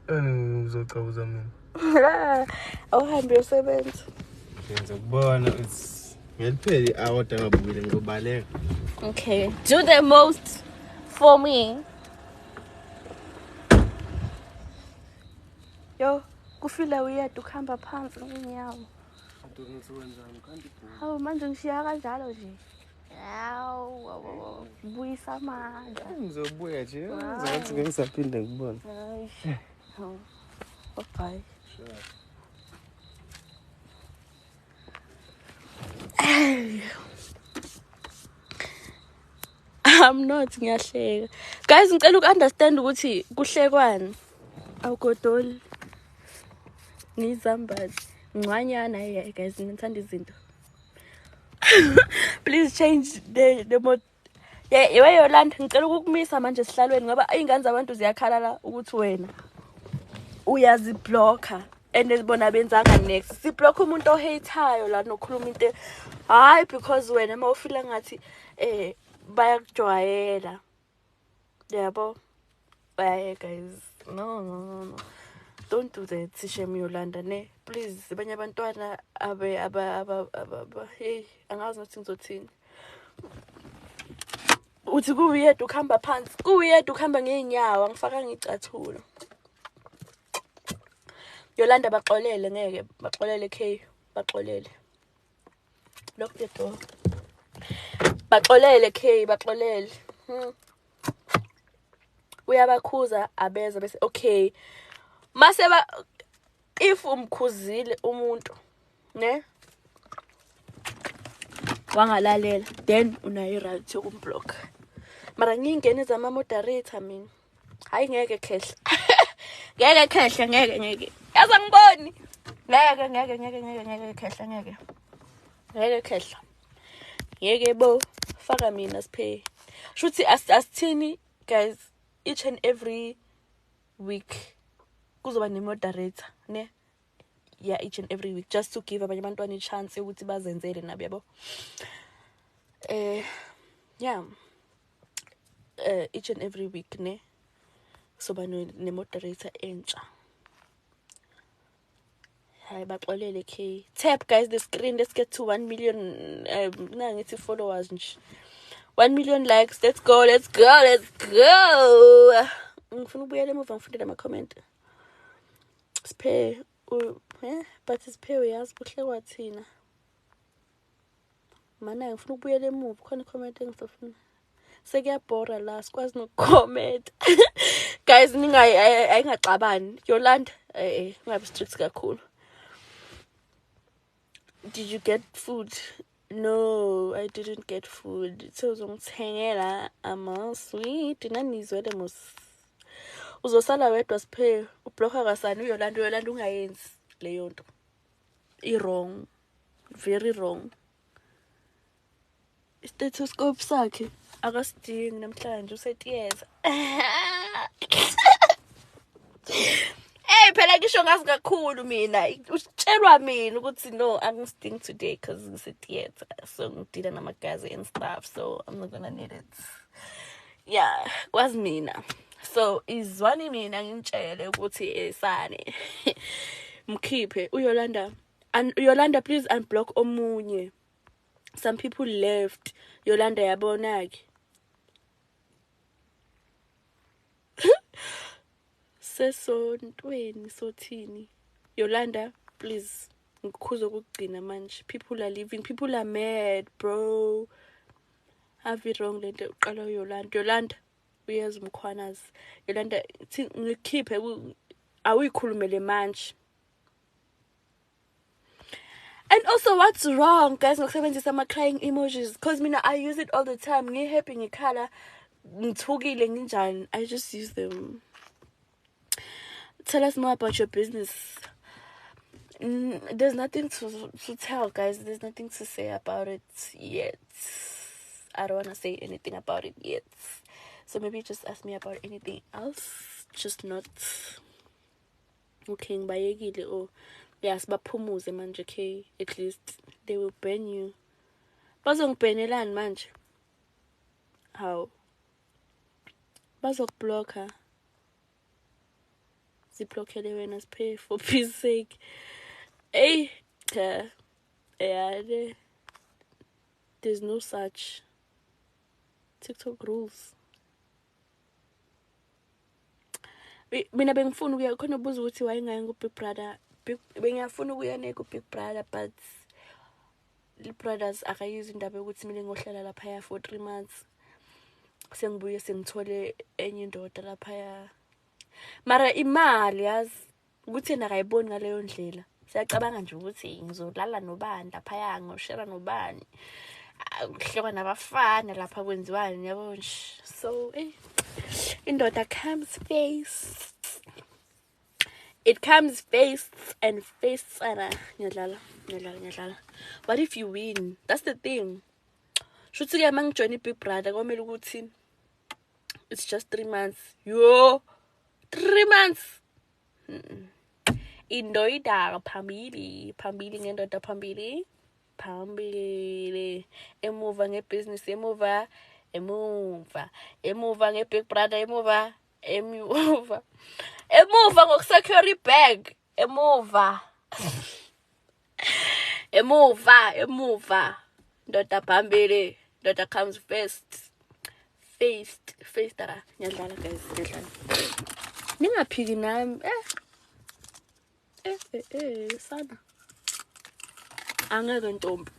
Yini ngizogcoba mina? Awuhambe uyosebenza. Ngizokubona it's ngelipheli i-hour ngabukile ngizobaleka. Okay. Do the most for me. Yo, kufila uyedwa ukuhamba phansi ngenyawo. Hawu manje ngishiya kanjalo nje. Hawu, buyisa amandla. Ngizobuya nje, ngathi ngeke ngisaphinde ngikubone. Hayi. Hawu. Bye. Sure. I'm not ngiyahleka. Guys, ngicela uku-understand ukuthi kuhlekwani. Awugodoli. Ngizambazi. Ngcwanyana hey guys, ngithanda izinto. Please change the mod. Yeah, iwe Yolanda, ngicela ukukumisa manje esihlalweni ngoba izingane zabantu ziyakhala la ukuthi wena uyaziblocka and bona benzanga next. Siblock umuntu ohateayo la nokhuluma into hayi because wena mawufila ngathi bayakujwayela. Yabo. Bye guys. No no no no. Don't do that, Sishem Yolanda ne. Please, abanye abantwana abe aba aba aba hey, angazi nokuthi ngizothini. Uthi kuwuyedwa ukuhamba phansi, kuwuyedwa ukuhamba ngeenyawo, angifakanga icathulo. Yolanda baxolele ngeke, baxolele K, baxolele. Lock the door. Baxolele K, baxolele. Uyabakhuza abeza bese okay. Mase ba if umkhuzile umuntu ne wangalalela then unayo right yokumblock. Mara ngingene zama moderator mina. Hayi ngeke khehla. Ngeke khehla ngeke ngeke. Yazi angiboni. Ngeke ngeke ngeke ngeke ngeke khehla ngeke. Ngeke khehla. Ngeke bo faka mina siphe. Shuthi asithini guys each and every week kuzoba ne-moderator ne, yeah, each and every week just to give abanye abantwana i-chance yokuthi bazenzele nabo yabo. Yeah, each and every week ne soba ne-moderator entsha. Hayi baxolele K. Tap guys the screen, let's get to 1 million nangithi followers nje. 1 million likes, let's go, let's go, let's go. Ngifuna ukubuyela emuva ngifundele ama-comment. Siphe but siphe uyazi kuhle kwathina. Mana ngifuna ukubuyela emuva khona i-comment engisafuna. Sekuyabhora la sikwazi nokucomment. Guys ningayi ayingaxabani. Yolanda ungabe strict kakhulu. Did you get food? No, I didn't get food. So uzongithengela ama-sweet nanizwele mos. Uzosala wedwa siphe ublocka kasani uYolanda, uYolanda ungayenzi leyo nto. I-wrong. Very wrong. Stethoscope sakhe akasidingi namhlanje usetiyeza. Hey phela ngisho ngazi kakhulu mina utshelwa mina ukuthi no angisidingi today because ngise-theatre so ngidila namagazi and stuff so I'm not gonna need it. Yeah, kwazi mina. So izwani mina ngintshele ukuthi esane. Mkhiphe uYolanda. And Yolanda please unblock omunye. Some people left. Yolanda yabona ke. Sesontweni sothini? Yolanda, please, ngikhuza ukugcina manje. People are leaving, people are mad, bro. Ave wrong lento uqala uYolanda. Yolanda uyeza uMkhwanazi. Yolanda, ngikhiphe, awuyikhulumele manje. And also, what's wrong, guys, ngokusebenzisa ama-crying emojis? Because mina, I use it all the time. Ngi-happy, ngikhala, ngithukile, nginjani. I just use them. Tell us more about your business. There's nothing to tell, guys. There's nothing to say about it yet. I don't want to say anything about it yet. So maybe just ask me about anything else. Just not... Okay, ngibayekile, oh. Yes, baphumuze manje, okay? At least they will ban you. Bazongibhenelani manje? How? Bazokubhlokha. Ziblockele wena, siphe, for peace sake. Hey, cha. Yeah, there's no such TikTok rules. Mina bengifuna ukuya khona, ubuza ukuthi wayengayi ku Big Brother. Bengiyafuna ukuya ne ku Big Brother, but the brothers akayizwa indaba yokuthi mina ngohlala laphaya for 3 months. Sengibuye sengithole enye indoda laphaya. Mara imali, yazi ukuthi yena akayiboni ngaleyo ndlela. Siyacabanga nje ukuthi ngizolala nobani laphaya, ngoshare nobani, kuhlekwa nabafana lapha, kwenziwani, yabo nje. So indoda comes face. It comes face and face. Sana ngiyadlala, ngiyadlala, ngiyadlala. What if you win? That's the thing. Shuthi ke mangijoin Big Brother komele ukuthi it's just 3 months. Yo, 3 months. Indoida phambili, phambili ngendoda, phambili, phambili. Emuva ngebusiness, emuva, emuva, emuva ngeBig Brother, emuva, emuva. Emuva ngokusecure bag, emuva. Emuva, emuva. Ndoda phambili, ndoda comes first. First, first ara. Ngiyadlala guys, ngiyadlala. Ningaphiki nami. Sana. Angeke ntombi.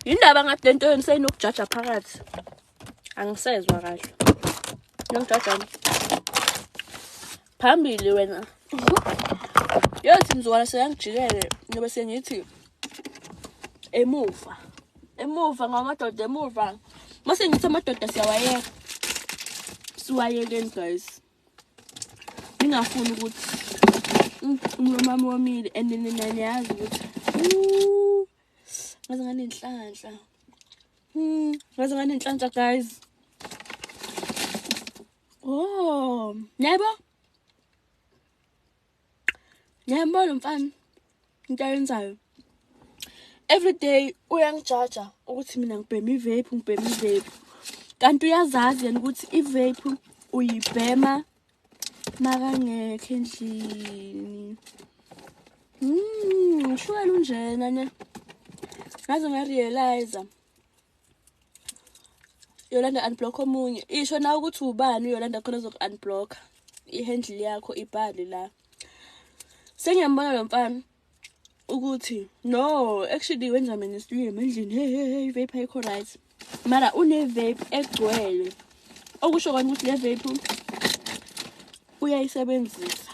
Indaba ngathi lento yenu seyinokujaja phakathi. Angisezwa kahle. Ngijaja phambili wena. Yothi mzukwana seyangijikele ngoba sengithi emuva. Emuva ngamadoda, emuva. Mase ngithi amadoda siyawayeka. Siwayekeni guys. Ningafuni ukuthi umlomo wami womile and nina niyazi ukuthi ngaze nganenhlanhla. Ngaze nganenhlanhla guys. Oh, yebo. Ngiyambona lo mfana into ayenzayo. Every day uyangijaja ukuthi mina ngibhema ivape, ngibhema ivape. Kanti uyazazi yena ukuthi ivape uyibhema makangekho endlini. Ushukela unjena ne. Ngaze ngarealize. Yolanda unblock omunye. Isho na ukuthi ubani uYolanda khona uzoku unblock. I-handle yakho ibhale la. Sengiyambona lo mfana ukuthi no, actually wenza mina stream endlini. Hey hey hey, vape ayikho right. Mara une vape egcwele. Okusho kona ukuthi le vape uyayisebenzisa.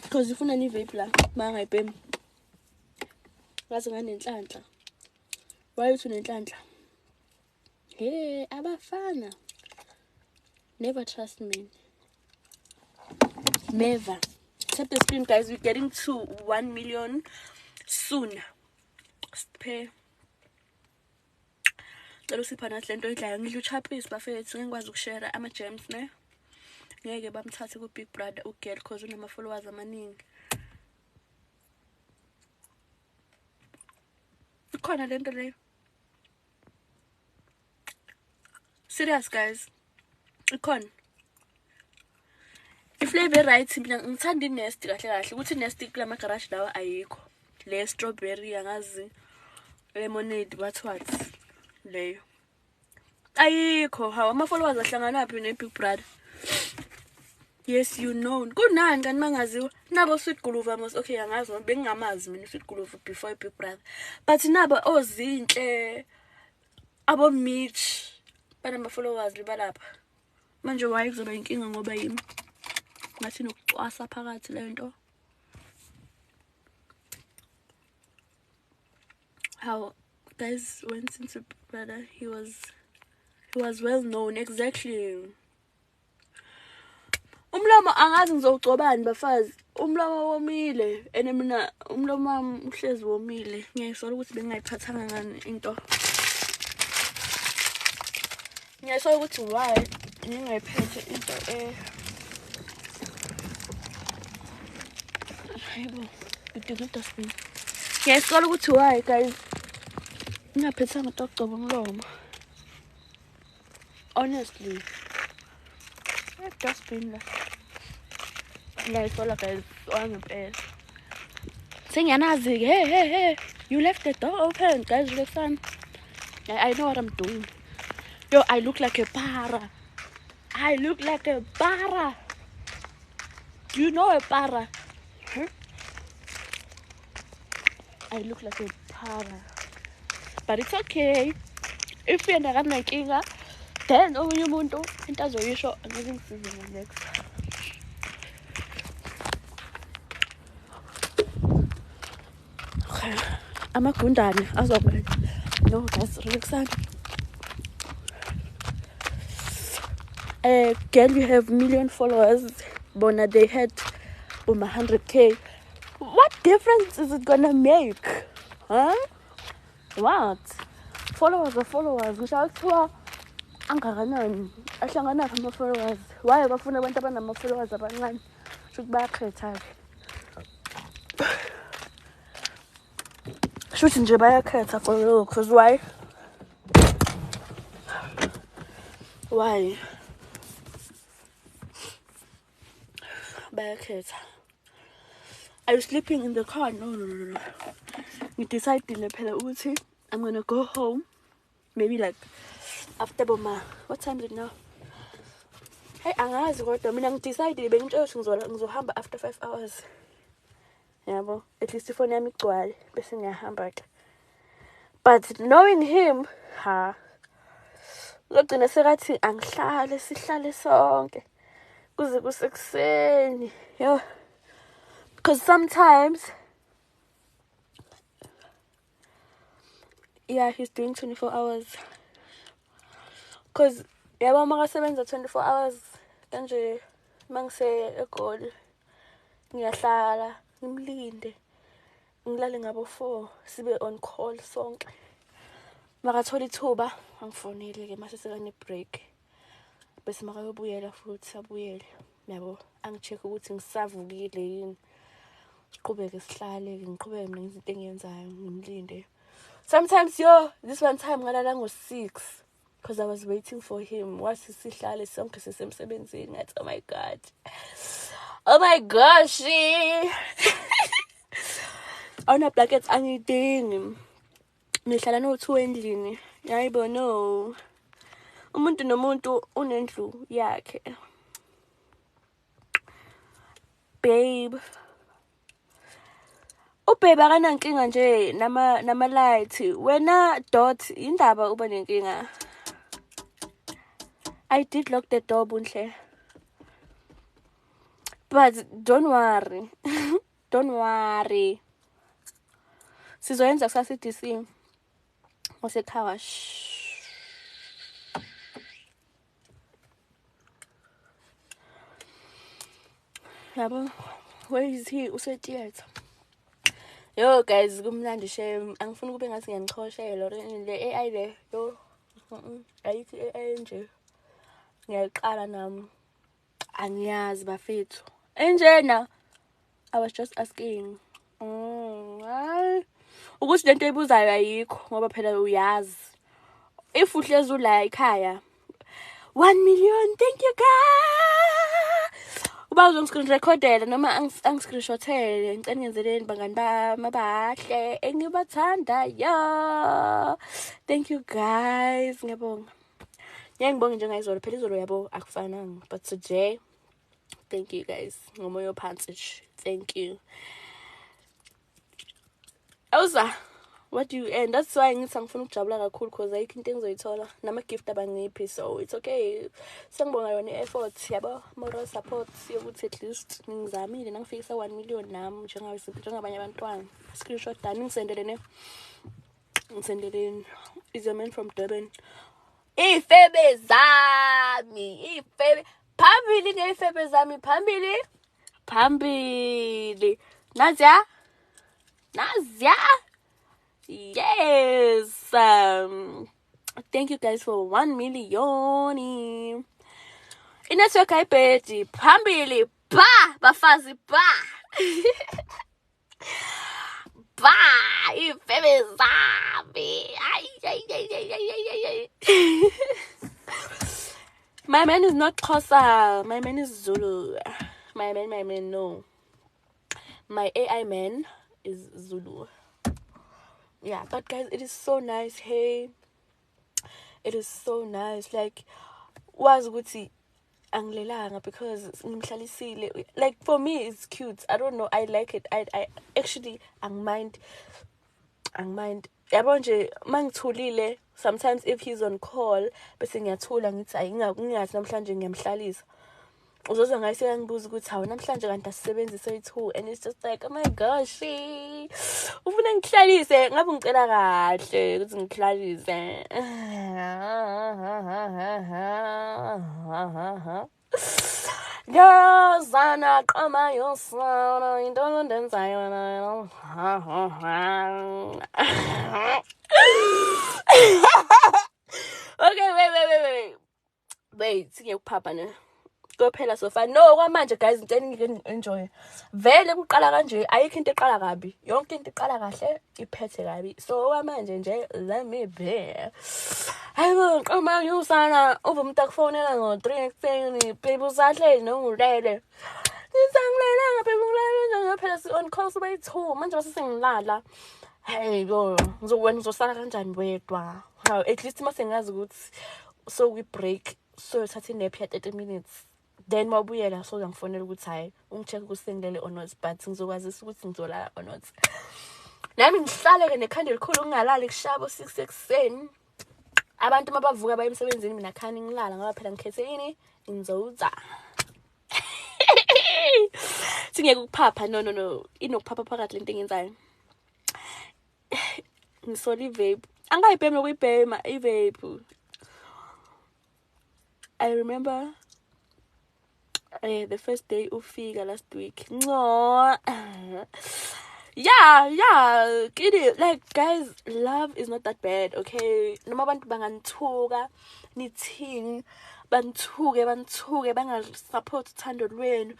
Because ifuna ni vape la, mangayibhemi. Ngaze nganenhlanhla. Why uthi unenhlanhla? Hey, abafana. Never trust men. Never. Tap the screen guys, we're getting to 1 million soon. Siphe. Cela usipha nathi lento oyidlayo, ngidla uchapisi bafethu, ngeke ngikwazi ukushare ama gems ne. Ngeke bamthathe ku Big Brother ugirl cause unama followers amaningi. Ikhona lento leyo. Serious guys. Ikhona. Iflavor right, mina ngithanda inest kahle kahle ukuthi inest kulama garage lawa ayikho. Le strawberry angazi lemonade what leyo. Ayikho, hawu ama followers ahlangana phi ne Big Brother. Yes, you know. Kunani kanti mangaziwa? Nabo Sweet Guluva mos. Okay, angazi ngoba bengingamazi mina Sweet Guluva before Big Brother. But nabo ozinhle abo Mitch banama followers libalapha. Manje why kuzoba inkinga ngoba yimi? Ngathi nokucwasa phakathi lento. How guys went into Big Brother, he was well known, exactly. Umlomo angazi ngizowugcobani bafazi. Umlomo womile and mina umlomo wami uhlezi womile. Ngiyayisola ukuthi bengingayiphathanga ngani into. Ngiyayisola ukuthi why ngingayiphethe into e Hayibo, ngidinga i-dustbin. Ngiyayisola ukuthi why guys ngingaphethanga into yokugcoba umlomo. Honestly. I-dustbin la. Ngiyayisola guys, wangempela. Sengiyanazi-ke, hey hey hey, you left the door open, guys, listen. I know what I'm doing. Yo, I look like a para. I look like a para. Do you know a para? Huh? I look like a para. But it's okay. If yena akanankinga, then omunye umuntu into azoyisho angeke ngisize next. Okay. Amagundane azokwenza. No, guys, relaxani. Girl, you have million followers. Bona, they had 100K. What difference is it gonna make? Huh? What? Followers are followers. Ngisho kuthiwa angakanani ahlanganaphi ama-followers. Why bafuna abantu abanama-followers abancane? Shuthi bayakhetha-ke. Shuthi nje bayakhetha for real. Cause why? Why? Bayakhetha. Are you sleeping in the car? No, no, no, no. Ngidecidile phela ukuthi I'm gonna go home. Maybe like after boma. What time is it now? Hey, angazi kodwa mina ngidecide bengitshela ukuthi ngizohamba after 5 hours. Yabo, at least ifoni yami igcwale bese ngiyahamba ke. But knowing him, ha. Uzogcina sekathi angihlale sihlale sonke. Kuze kusekuseni. Yo. Because sometimes yeah, he's doing 24 hours. Cause yabo makasebenza 24 hours kanje mangise eGoli ngiyahlala ngimlinde ngilale ngabo 4 sibe on call sonke. Makathola ithuba angifonele ke mase sekane break bese makayobuyela futhi abuyele yabo angicheck ukuthi ngisavukile yini. Siqhubeke sihlale ngiqhubeke mina ngizinto engiyenzayo ngimlinde. Sometimes yo this one time ngalala ngo6 because I was waiting for him. Wathi sihlale sonke sisemsebenzini. Ngathi oh my god. Oh my gosh. Awuna blankets angidingi. Nihlala no2 endlini. Hayibo no. Umuntu nomuntu unendlu yakhe. Babe. Ubhebe akanankinga nje nama light. Wena dot indaba uba nenkinga. I did lock the door Bunhle. But don't worry. Don't worry. Sizoyenza kusasa iDC. Ngosekhaya. Yabo, where is he? Use theater. Yo guys, kumnandi shame. Angifuni kube ngathi ngiyanichoshela le AI le. Yo. Ayithi AI nje. Ngiyayiqala nami. Angiyazi bafethu. Enjena. I was just asking. Hayi. Ukuthi lento ebuzayo ayikho ngoba phela uyazi. If uhlezi ula ekhaya 1 million, thank you guys. Uba uzongiscreen recordela noma angiscreenshothele ngicela ngenzeleni bangani bami abahle engibathandayo. Thank you guys, ngiyabonga. Ngiyangibonga njengayizolo phela izolo yabo akufananga but today Thank you guys. Ngomoya ophansi nje. Thank you. Awuza, what do you and that's why ngithi angifuni ukujabula kakhulu, because ayikho into engizoyithola nama-gift abangiphi, so it's okay. Sengibonga yona i-effort yabo, moral support yokuthi at least ngizamile nangifikisa 1 million nami njengabanye abantwana. Screenshot dani ngisendele ne ngisendeleni. Is a man from Durban. Iy'febe zami, iy'febe phambili, ngey'febe zami phambili phambili. Naziya, naziya. Yes. Thank you guys for 1 million. I-network ayibhedi phambili ba bafazi ba ba iy'febe zami. Ay, ay, ay, ay, ay, ay, ay, ay. My man is not Xhosa. My man is Zulu. My man, no. My AI man is Zulu. Yeah, but guys, it is so nice. Hey, it is so nice. Like, wazi ukuthi angilelanga because ngimhlalisile. Like, for me, it's cute. I don't know. I like it. I actually angimind. Angimind. Yabo nje mangithulile sometimes if he's on call bese ngiyathula, ngithi ayi, ngingathi namhlanje ngiyamhlalisa, uzozwa ngaye seyangibuza ukuthi hawu, namhlanje kanti asisebenzise oyi-two, and it's just like, oh my gosh, ufuna ngihlalise, ngabe ngicela kahle ukuthi ngihlalise. Ngazana qama yosana into ondenzayo. Okay, wait, wait, wait, wait, wait, singekuphapha ne kophela so far. No, kwamanje guys, ngicela ngike-enjoy. Vele kuqala kanje, ayikho into eqala kabi, yonke into iqala kahle iphethe kabi. So kwamanje nje, let me be. Hayibo, qoma yusana, uve umuntu akufonela ngo-3 ekuseni, baby, usahleli noma ulele? Ngisangilelanga baby, ngilele nje phela, si-on call sobayi-two manje, base sengilala. Hey bo, wena uzosala kanjani wedwa? Hawu, at least mase ngazi ukuthi so kwi-break, so uthatha i-nap ya 30 minutes, then mawubuyela so uyangifonela ukuthi hhayi, ungi-check ukuthi sengilele or not, but ngizokwazisa ukuthi ngizolala or not. Nami ngihlale-ke nekhanda elikhulu, ngingalali kushaya bo-6 ekuseni. Abantu uma bavuka baye emsebenzini, mina khani ngilala, ngoba phela ngikhethe ini inzoza. Singeke ukuphapha. No, no, no, inokuphapha phakathi lento engiyenzayo. Ngisola i-vape, angayibhemi nokuyibhema i-vape. I remember the first day ufika last week. No, yeah, get it. Like, guys, love is not that bad, okay? Noma abantu banganithuka, nithini, banithuke, banithuke, bangasupport uthando lwenu,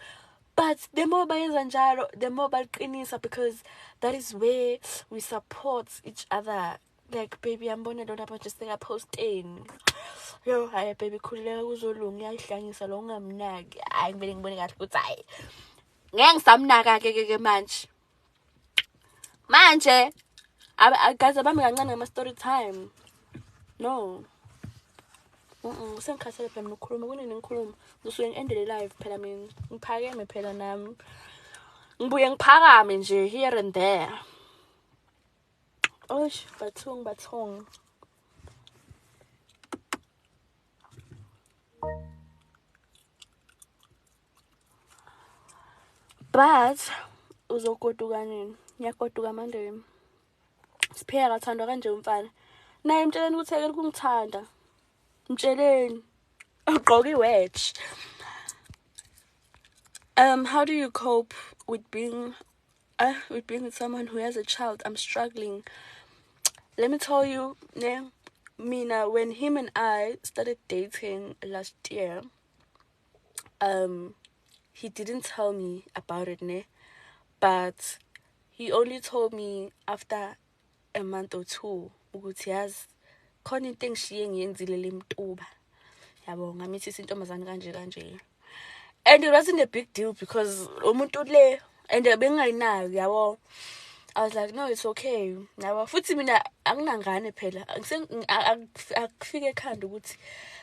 but the more bayenza njalo, the more baliqinisa, because that is where we support each other. Like, baby, yambona lona manje sekaposteni. Yo, hayi baby, khululeka, kuzolunga, uyayihlanyisa lo, ungamnaki. Hayi, ngivele ngibone kahle ukuthi hayi, ngeke ngisamnaka ke ke manje. Manje guys, abami kancane ngama-story time. No, sengikhathele phela mina ukukhuluma. Kunini ngikhuluma? Ngisuke ngi-endele live phela mina, ngiphakeme phela nami, ngibuye ngiphakame nje here and there. Osh, bathong bathong. But uzogoduka nini? Ngiyagoduka Monday. Sipheka kathandwa kanje umfana naye, mtsheleni ukuthi ekele kungithanda, mtsheleni ugqoke i-wedge. How do you cope with being with someone who has a child? I'm struggling. Let me tell you, ne, mina, when him and I started dating last year, he didn't tell me about it, ne, but he only told me after a month or two ukuthi yazi khona into engishiye ngiyenzile lemtuba, yabo, ngamithisa intombazane kanje kanje, and it wasn't a big deal because umuntu le and bengingayinaki, yabo. I was like, no, it's okay, yabo. Futhi mina anginangane phela, akufike ekhanda ukuthi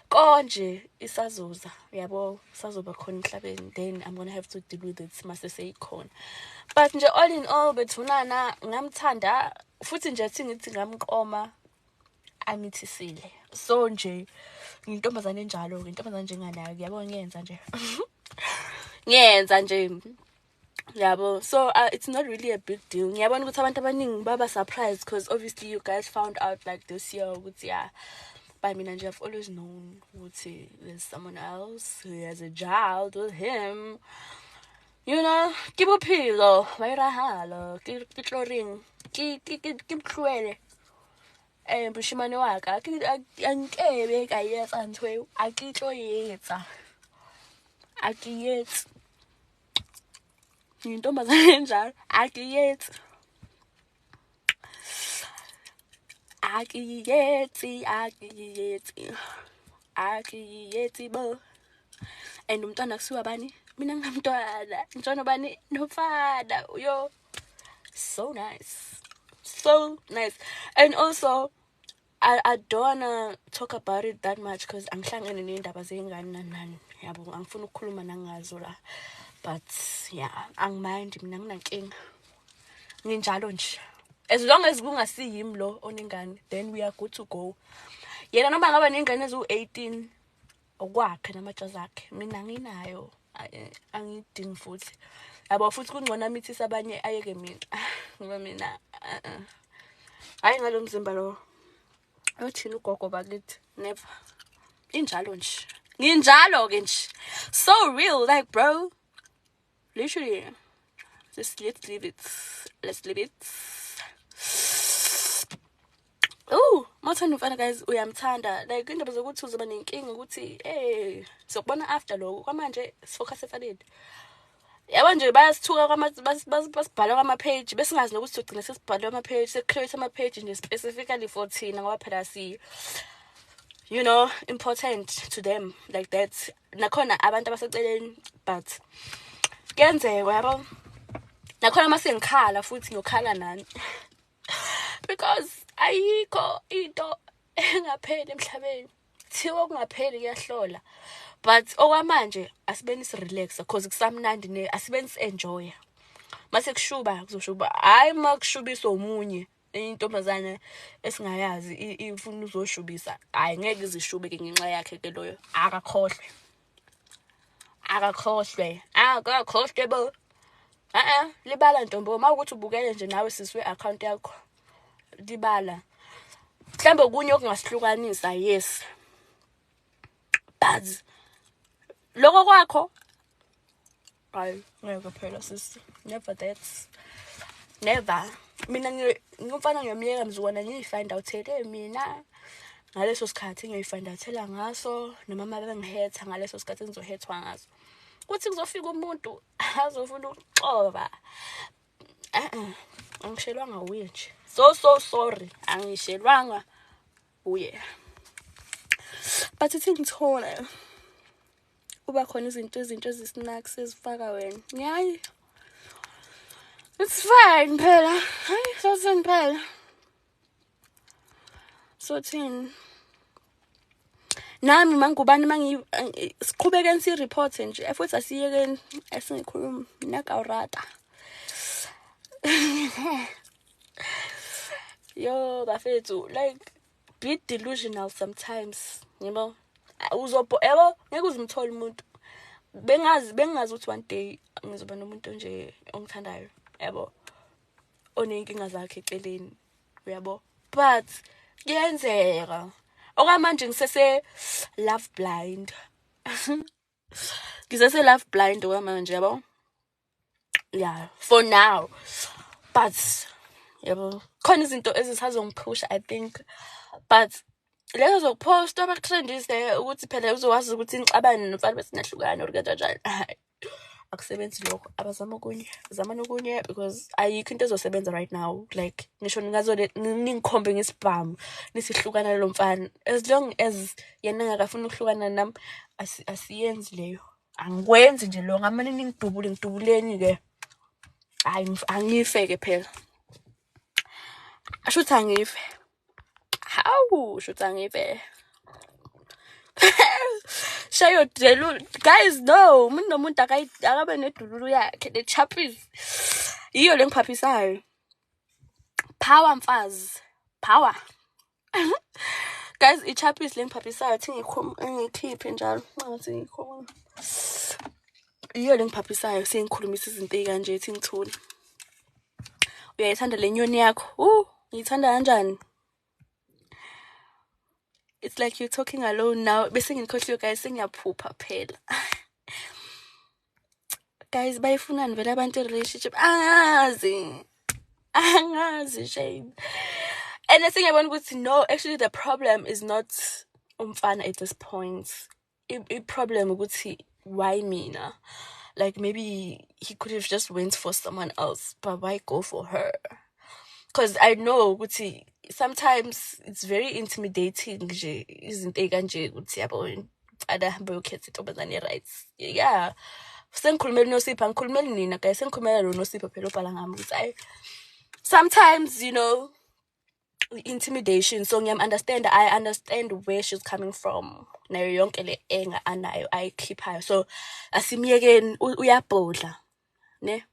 Konje isazoza, yabo, sazoba khona emhlabeni, then I'm gonna have to deal with it mase seyikhona. But nje all in all, bethunana, ngamthanda futhi nje athi ngithi ngamqoma amithisile. So nje ngiyintombazane enjalo, intombazane njenganayo, yabo, ngiyenza nje, ngiyenza nje, yabo. So it's not really a big deal. Ngiyabona ukuthi abantu abaningi baba surprised because obviously you guys found out like this year ukuthi, yeah, but mina nje I've always known ukuthi there's someone else who has a child with him. Ke bophelo ba iragalo, ke tlo reng, ke mtlohele moshimane wa ka, ke a nkebe ka etsa ntho eo, a ke tlo etsa, a ke etse, ngiyintombazane enjalo, a ke etse, a ke etse, a ke etse, a ke etse bo. And umntwana kusiwa bani? Mina nginamntwana, ngitshona bani? Nomfana yo. So nice, so nice. And also I don't wanna talk about it that much because angihlangene ney'ndaba zey'ngane nani nani, yabo, angifuni ukukhuluma nangazo la. But yeah, angimind mina, nginankinga, nginjalo nje. As long as kungasiyimi lo onengane, then we are good to go. Yena noma ngaba nengane eziwu-18, okwakhe namajazi akhe, mina nginayo, angidingi futhi, yabo. Futhi kungcono amithise abanye, ayeke mina, ngoba mina hhayi, ngalo mzimba lo uthini ugogo bakithi? Never. Injalo nje, nginjalo-ke nje, so real. Like, bro, literally, just let's leave it, let's leave it. Oh, mawuthanda umfana, guys, uyamthanda. Like, indaba zokuthi uzoba nenkinga ukuthi, hey, sokubona after lokho, kwamanje sifocus efanele, yabo. Nje bayasithuka, basibhala kwama-page, besingazi nokuthi sogcina sesibhalwe ama-page, sekucreate ama-page nje specifically for thina, ngoba phela si important to them like that. Nakhona abantu abaseceleni, but kuyenzeka, yabo. Nakhona uma sengikhala futhi ngiyokhala nani? Because ayikho into engapheli emhlabeni, thiwa okungapheli kuyahlola. But okwamanje asibeni si-relax, cause kusamnandi ne, asibeni si-enjoya. Mase kushuba kuzoshuba, hhayi uma kushubisa omunye intombazane esingayazi ifuna uzoshubisa, hhayi, ngeke izishube-ke ngenxa yakhe-ke loyo. Akakhohlwe, akakhohlwe, akakhohlwe bo. A-e, libala ntombo, uma ukuthi ubukele nje nawe sisi we-akhawunti yakho, libala. Mhlawumbe okunye okungasihlukanisa, yes, but lokho kwakho, hayi, ngeke phela sisi, never that, never. Mina ngumfana ngiyomyeka mzukwana ngiyi-find out-ele mina ngaleso sikhathi ngiyoyi-find out-ela ngaso, noma uma bengihetha ngaleso sikhathi engizohethwa ngaso, kuthi kuzofika umuntu azofuna ukuxova, eh, angishelwanga uye nje. So so sorry, angishelwanga uye. But ithi ngithole kuba khona izinto ezi-snacks ezifaka wena, ngiyayi, it's fine phela, hayi, sothini phela, sothini nami mangubani mangi siqhubekeni si-report nje futhi asiyekeni esingikhuluma nakawurata. Yo bafethu, like, be delusional sometimes, yabo. Uzobho, yabo, ngeke uze umthole umuntu. Bengazi ukuthi one day ngizoba nomuntu nje ongithandayo, yabo, oney'nkinga zakhe eceleni, uyabo. But kuyenzeka. Okwamanje ngisese love blind, ngisese love blind okwamanje, yabo, yeah, for now. But yabo, khona izinto ezisazongiphusha, I think. But lezo zokuphosta abakutrendise ukuthi phela uzokwazi ukuthi nixabane nomfana bese nahlukana or kanjani, hhayi, akusebenzi lokho. Abazama okunye, zamani okunye, because ayikho into ezosebenza right now. Like, ngisho ningazole ningikhombe ngesibhamu nisihlukana nalo mfana, as long as yena engakafuni ukuhlukana nami, asiyenzi leyo, angikwenzi nje lo. Ngamane ningidubule, ngidubuleni-ke, hhayi, angife-ke phela, asho ukuthi angife. Hawu, shuthi angife. Shayo delulu. Guys, no, umuntu nomuntu akabe nedelulu yakhe, le chappies. Yiyo le ngiphaphisayo. Power mfazi. Power. Guys, i-chappies le ngiphaphisayo thi ngikhiphe njalo. Ngathi ngikhuluma. Yiyo le ngiphaphisayo sengikhulumisa izinto ey'kanje thi ngithule. Uyayithanda le nyoni yakho? Ngiyithanda kanjani? It's like you're talking alone now. Bese ngikhohliwe guys, sengiyaphupha phela. Guys, bayifunani vele abantu relationship? Angazi. Angazi shame. And sengiyabona ukuthi no, actually the problem is not umfana at this point. I-problem ukuthi why mina? Like maybe he could have just went for someone else, but why go for her? Because I know ukuthi sometimes it's very intimidating nje izinto ey'kanje ukuthi yabo mfana hambe uyokhetha intombazane right. Yeah. Sengikhulumela uNosipho, angikhulumeli nina guys, sengikhulumela lo Nosipho phela obhala ngami ukuthi ayi sometimes, you know, intimidation. So ngiyam understand, I understand where she's coming from. Nayo yonke le enga anayo ayikhiphayo. So asimiyekeni, uyabhodla ne?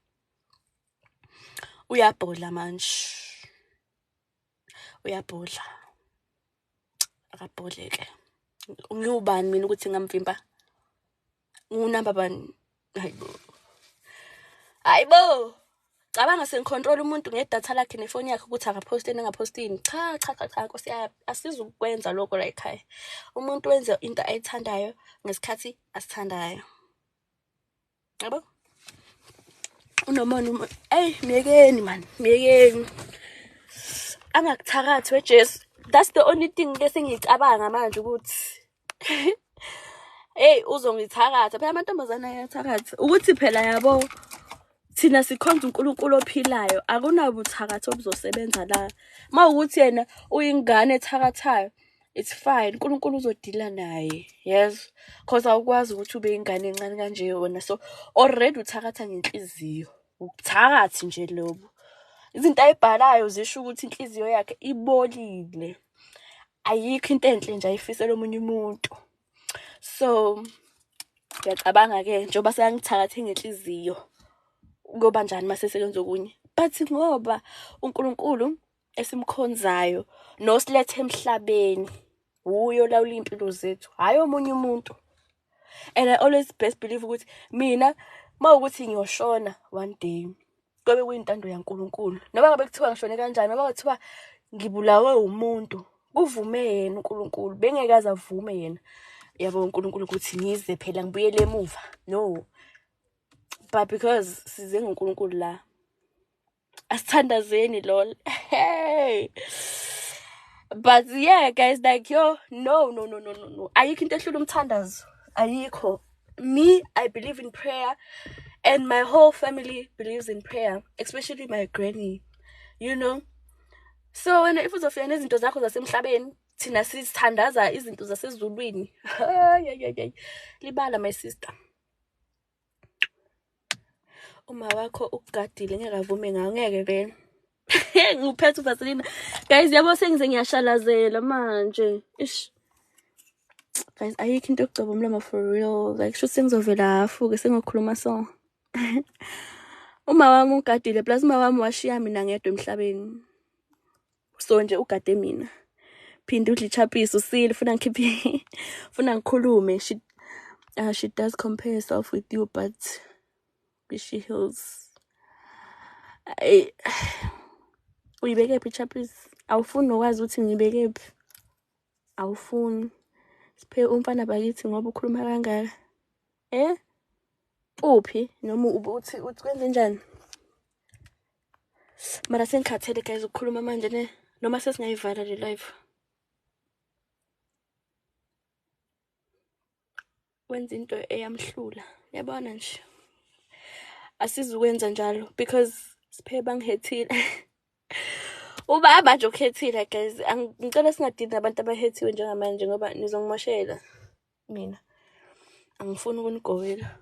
Uyabhodla manje. Uyabhodla. Akabhodleke. Ngiyubani mina ukuthi ngamvimba? Ngunamba bani? Hayibo. Hayibo. Cabanga sengicontrol umuntu ngedatha lakhe nefoni yakhe ukuthi akaposteni angapostini. Cha cha cha cha Nkosi yami, asizukwenza lokho la ekhaya. Umuntu wenza into ayithandayo ngesikhathi asithandayo. Yabo? Unomona, ey miyekeni man, miyekeni. Angakuthakathi weJesu. That's the only thing lesengiyicabanga manje ukuthi hey uzongithakatha. Phela amantombazana ayathakatha. Ukuthi phela yabo thina sikhonza uNkulunkulu ophilayo, akunabuthakathi obuzosebenza la. Mawukuthi yena uyingane ethakathayo, it's fine, uNkulunkulu uzodila naye. Yes, because awukwazi ukuthi ube ingane encane kanje wena, so already uthakatha ngenhliziyo. Ubuthakathi nje lobo. Izinto ayibhalayo zisho ukuthi inhliziyo yakhe ibolile. Ayikho into enhle nje ayifisela omunye umuntu. So ngiyacabanga ke njengoba seyangithakathe ngenhliziyo, kuyoba njani mase sekenza okunye. But ngoba uNkulunkulu esimkhonzayo nosilethe emhlabeni uyo olawula iy'mpilo zethu, hhayi omunye umuntu. And I always best believe ukuthi mina mawukuthi ngiyoshona one day, kobe kuyintando yaNkulunkulu. Noma ngabe kuthiwa ngishone kanjani, noma kuthiwa ngibulawe umuntu, kuvume yena uNkulunkulu. Bengekaze avume yena, yabo uNkulunkulu ukuthi ngize phela ngibuyele emuva. No. But because size ngoNkulunkulu la, asithandazeni lol. Hey. But yeah guys, like yo, no no no no no no. Ayikho into ehlula umthandazo. Ayikho. Me, I believe in prayer, and my whole family believes in prayer, especially my granny, you know. So wena if uzofika nezinto zakho zasemhlabeni, thina sithandaza izinto zasezulwini. Ay ay ay. Libala my sister. Uma wakho ukugadile ngeke avume ngawo, ngeke vele. Ngiphethe uVaseline. Guys, yabo sengize ngiyashalazela manje. Ish. Guys, ayikho into yokugcoba umlomo for real. Like shuthi sengizovela hafu-ke sengokhuluma so. Uma wami ugadile, plus uma wami washiya mina ngedwa emhlabeni. So nje ugade mina. Phinde udle ichapisi usile, ufuna ngikhiphe, ufuna ngikhulume. She does compare herself with you, but she heals. Ay, uyibeke phi ichapisi? Awufuni nokwazi ukuthi ngiyibeke phi? Awufuni. Siphe umfana bakithi ngoba ukhuluma kangaka. Eh? Uphi? Noma uthi kwenze njani? Mara sengikhathele guys ukukhuluma manje ne. Noma sesingayivala le live. Wenza into eyamhlula. Yabona nje. Asizukwenza njalo because siphe bangihethile. Ubaba nje ukhethile guys. Ngicela singadini nabantu abahethiwe njengamanje ngoba nizongimoshela mina. Angifuni ukunigowela.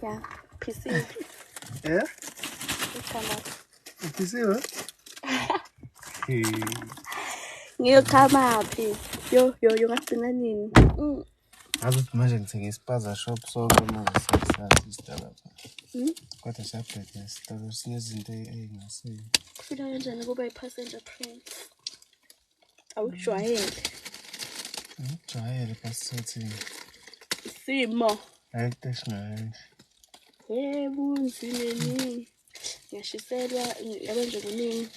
Yeah, PC. Eh? Igama. Uphisiwe? Hey. Ngiyochamaphi? Yo yo yo, ngagcina nini? Ngazi ukuthi manje ngithenge ispaza shop sonke manje sathi isitolo. Kodwa siyabheda isitolo sinezinto ey'ngasiyo. Kufika kanjani ukuba i-passenger prince? Awukujwayele. Ngijwayele basisothini. Isimo. Ayikho into esingayenza. Yebo, nzimeni. Ngiyashiselwa, yabo nje kuningi.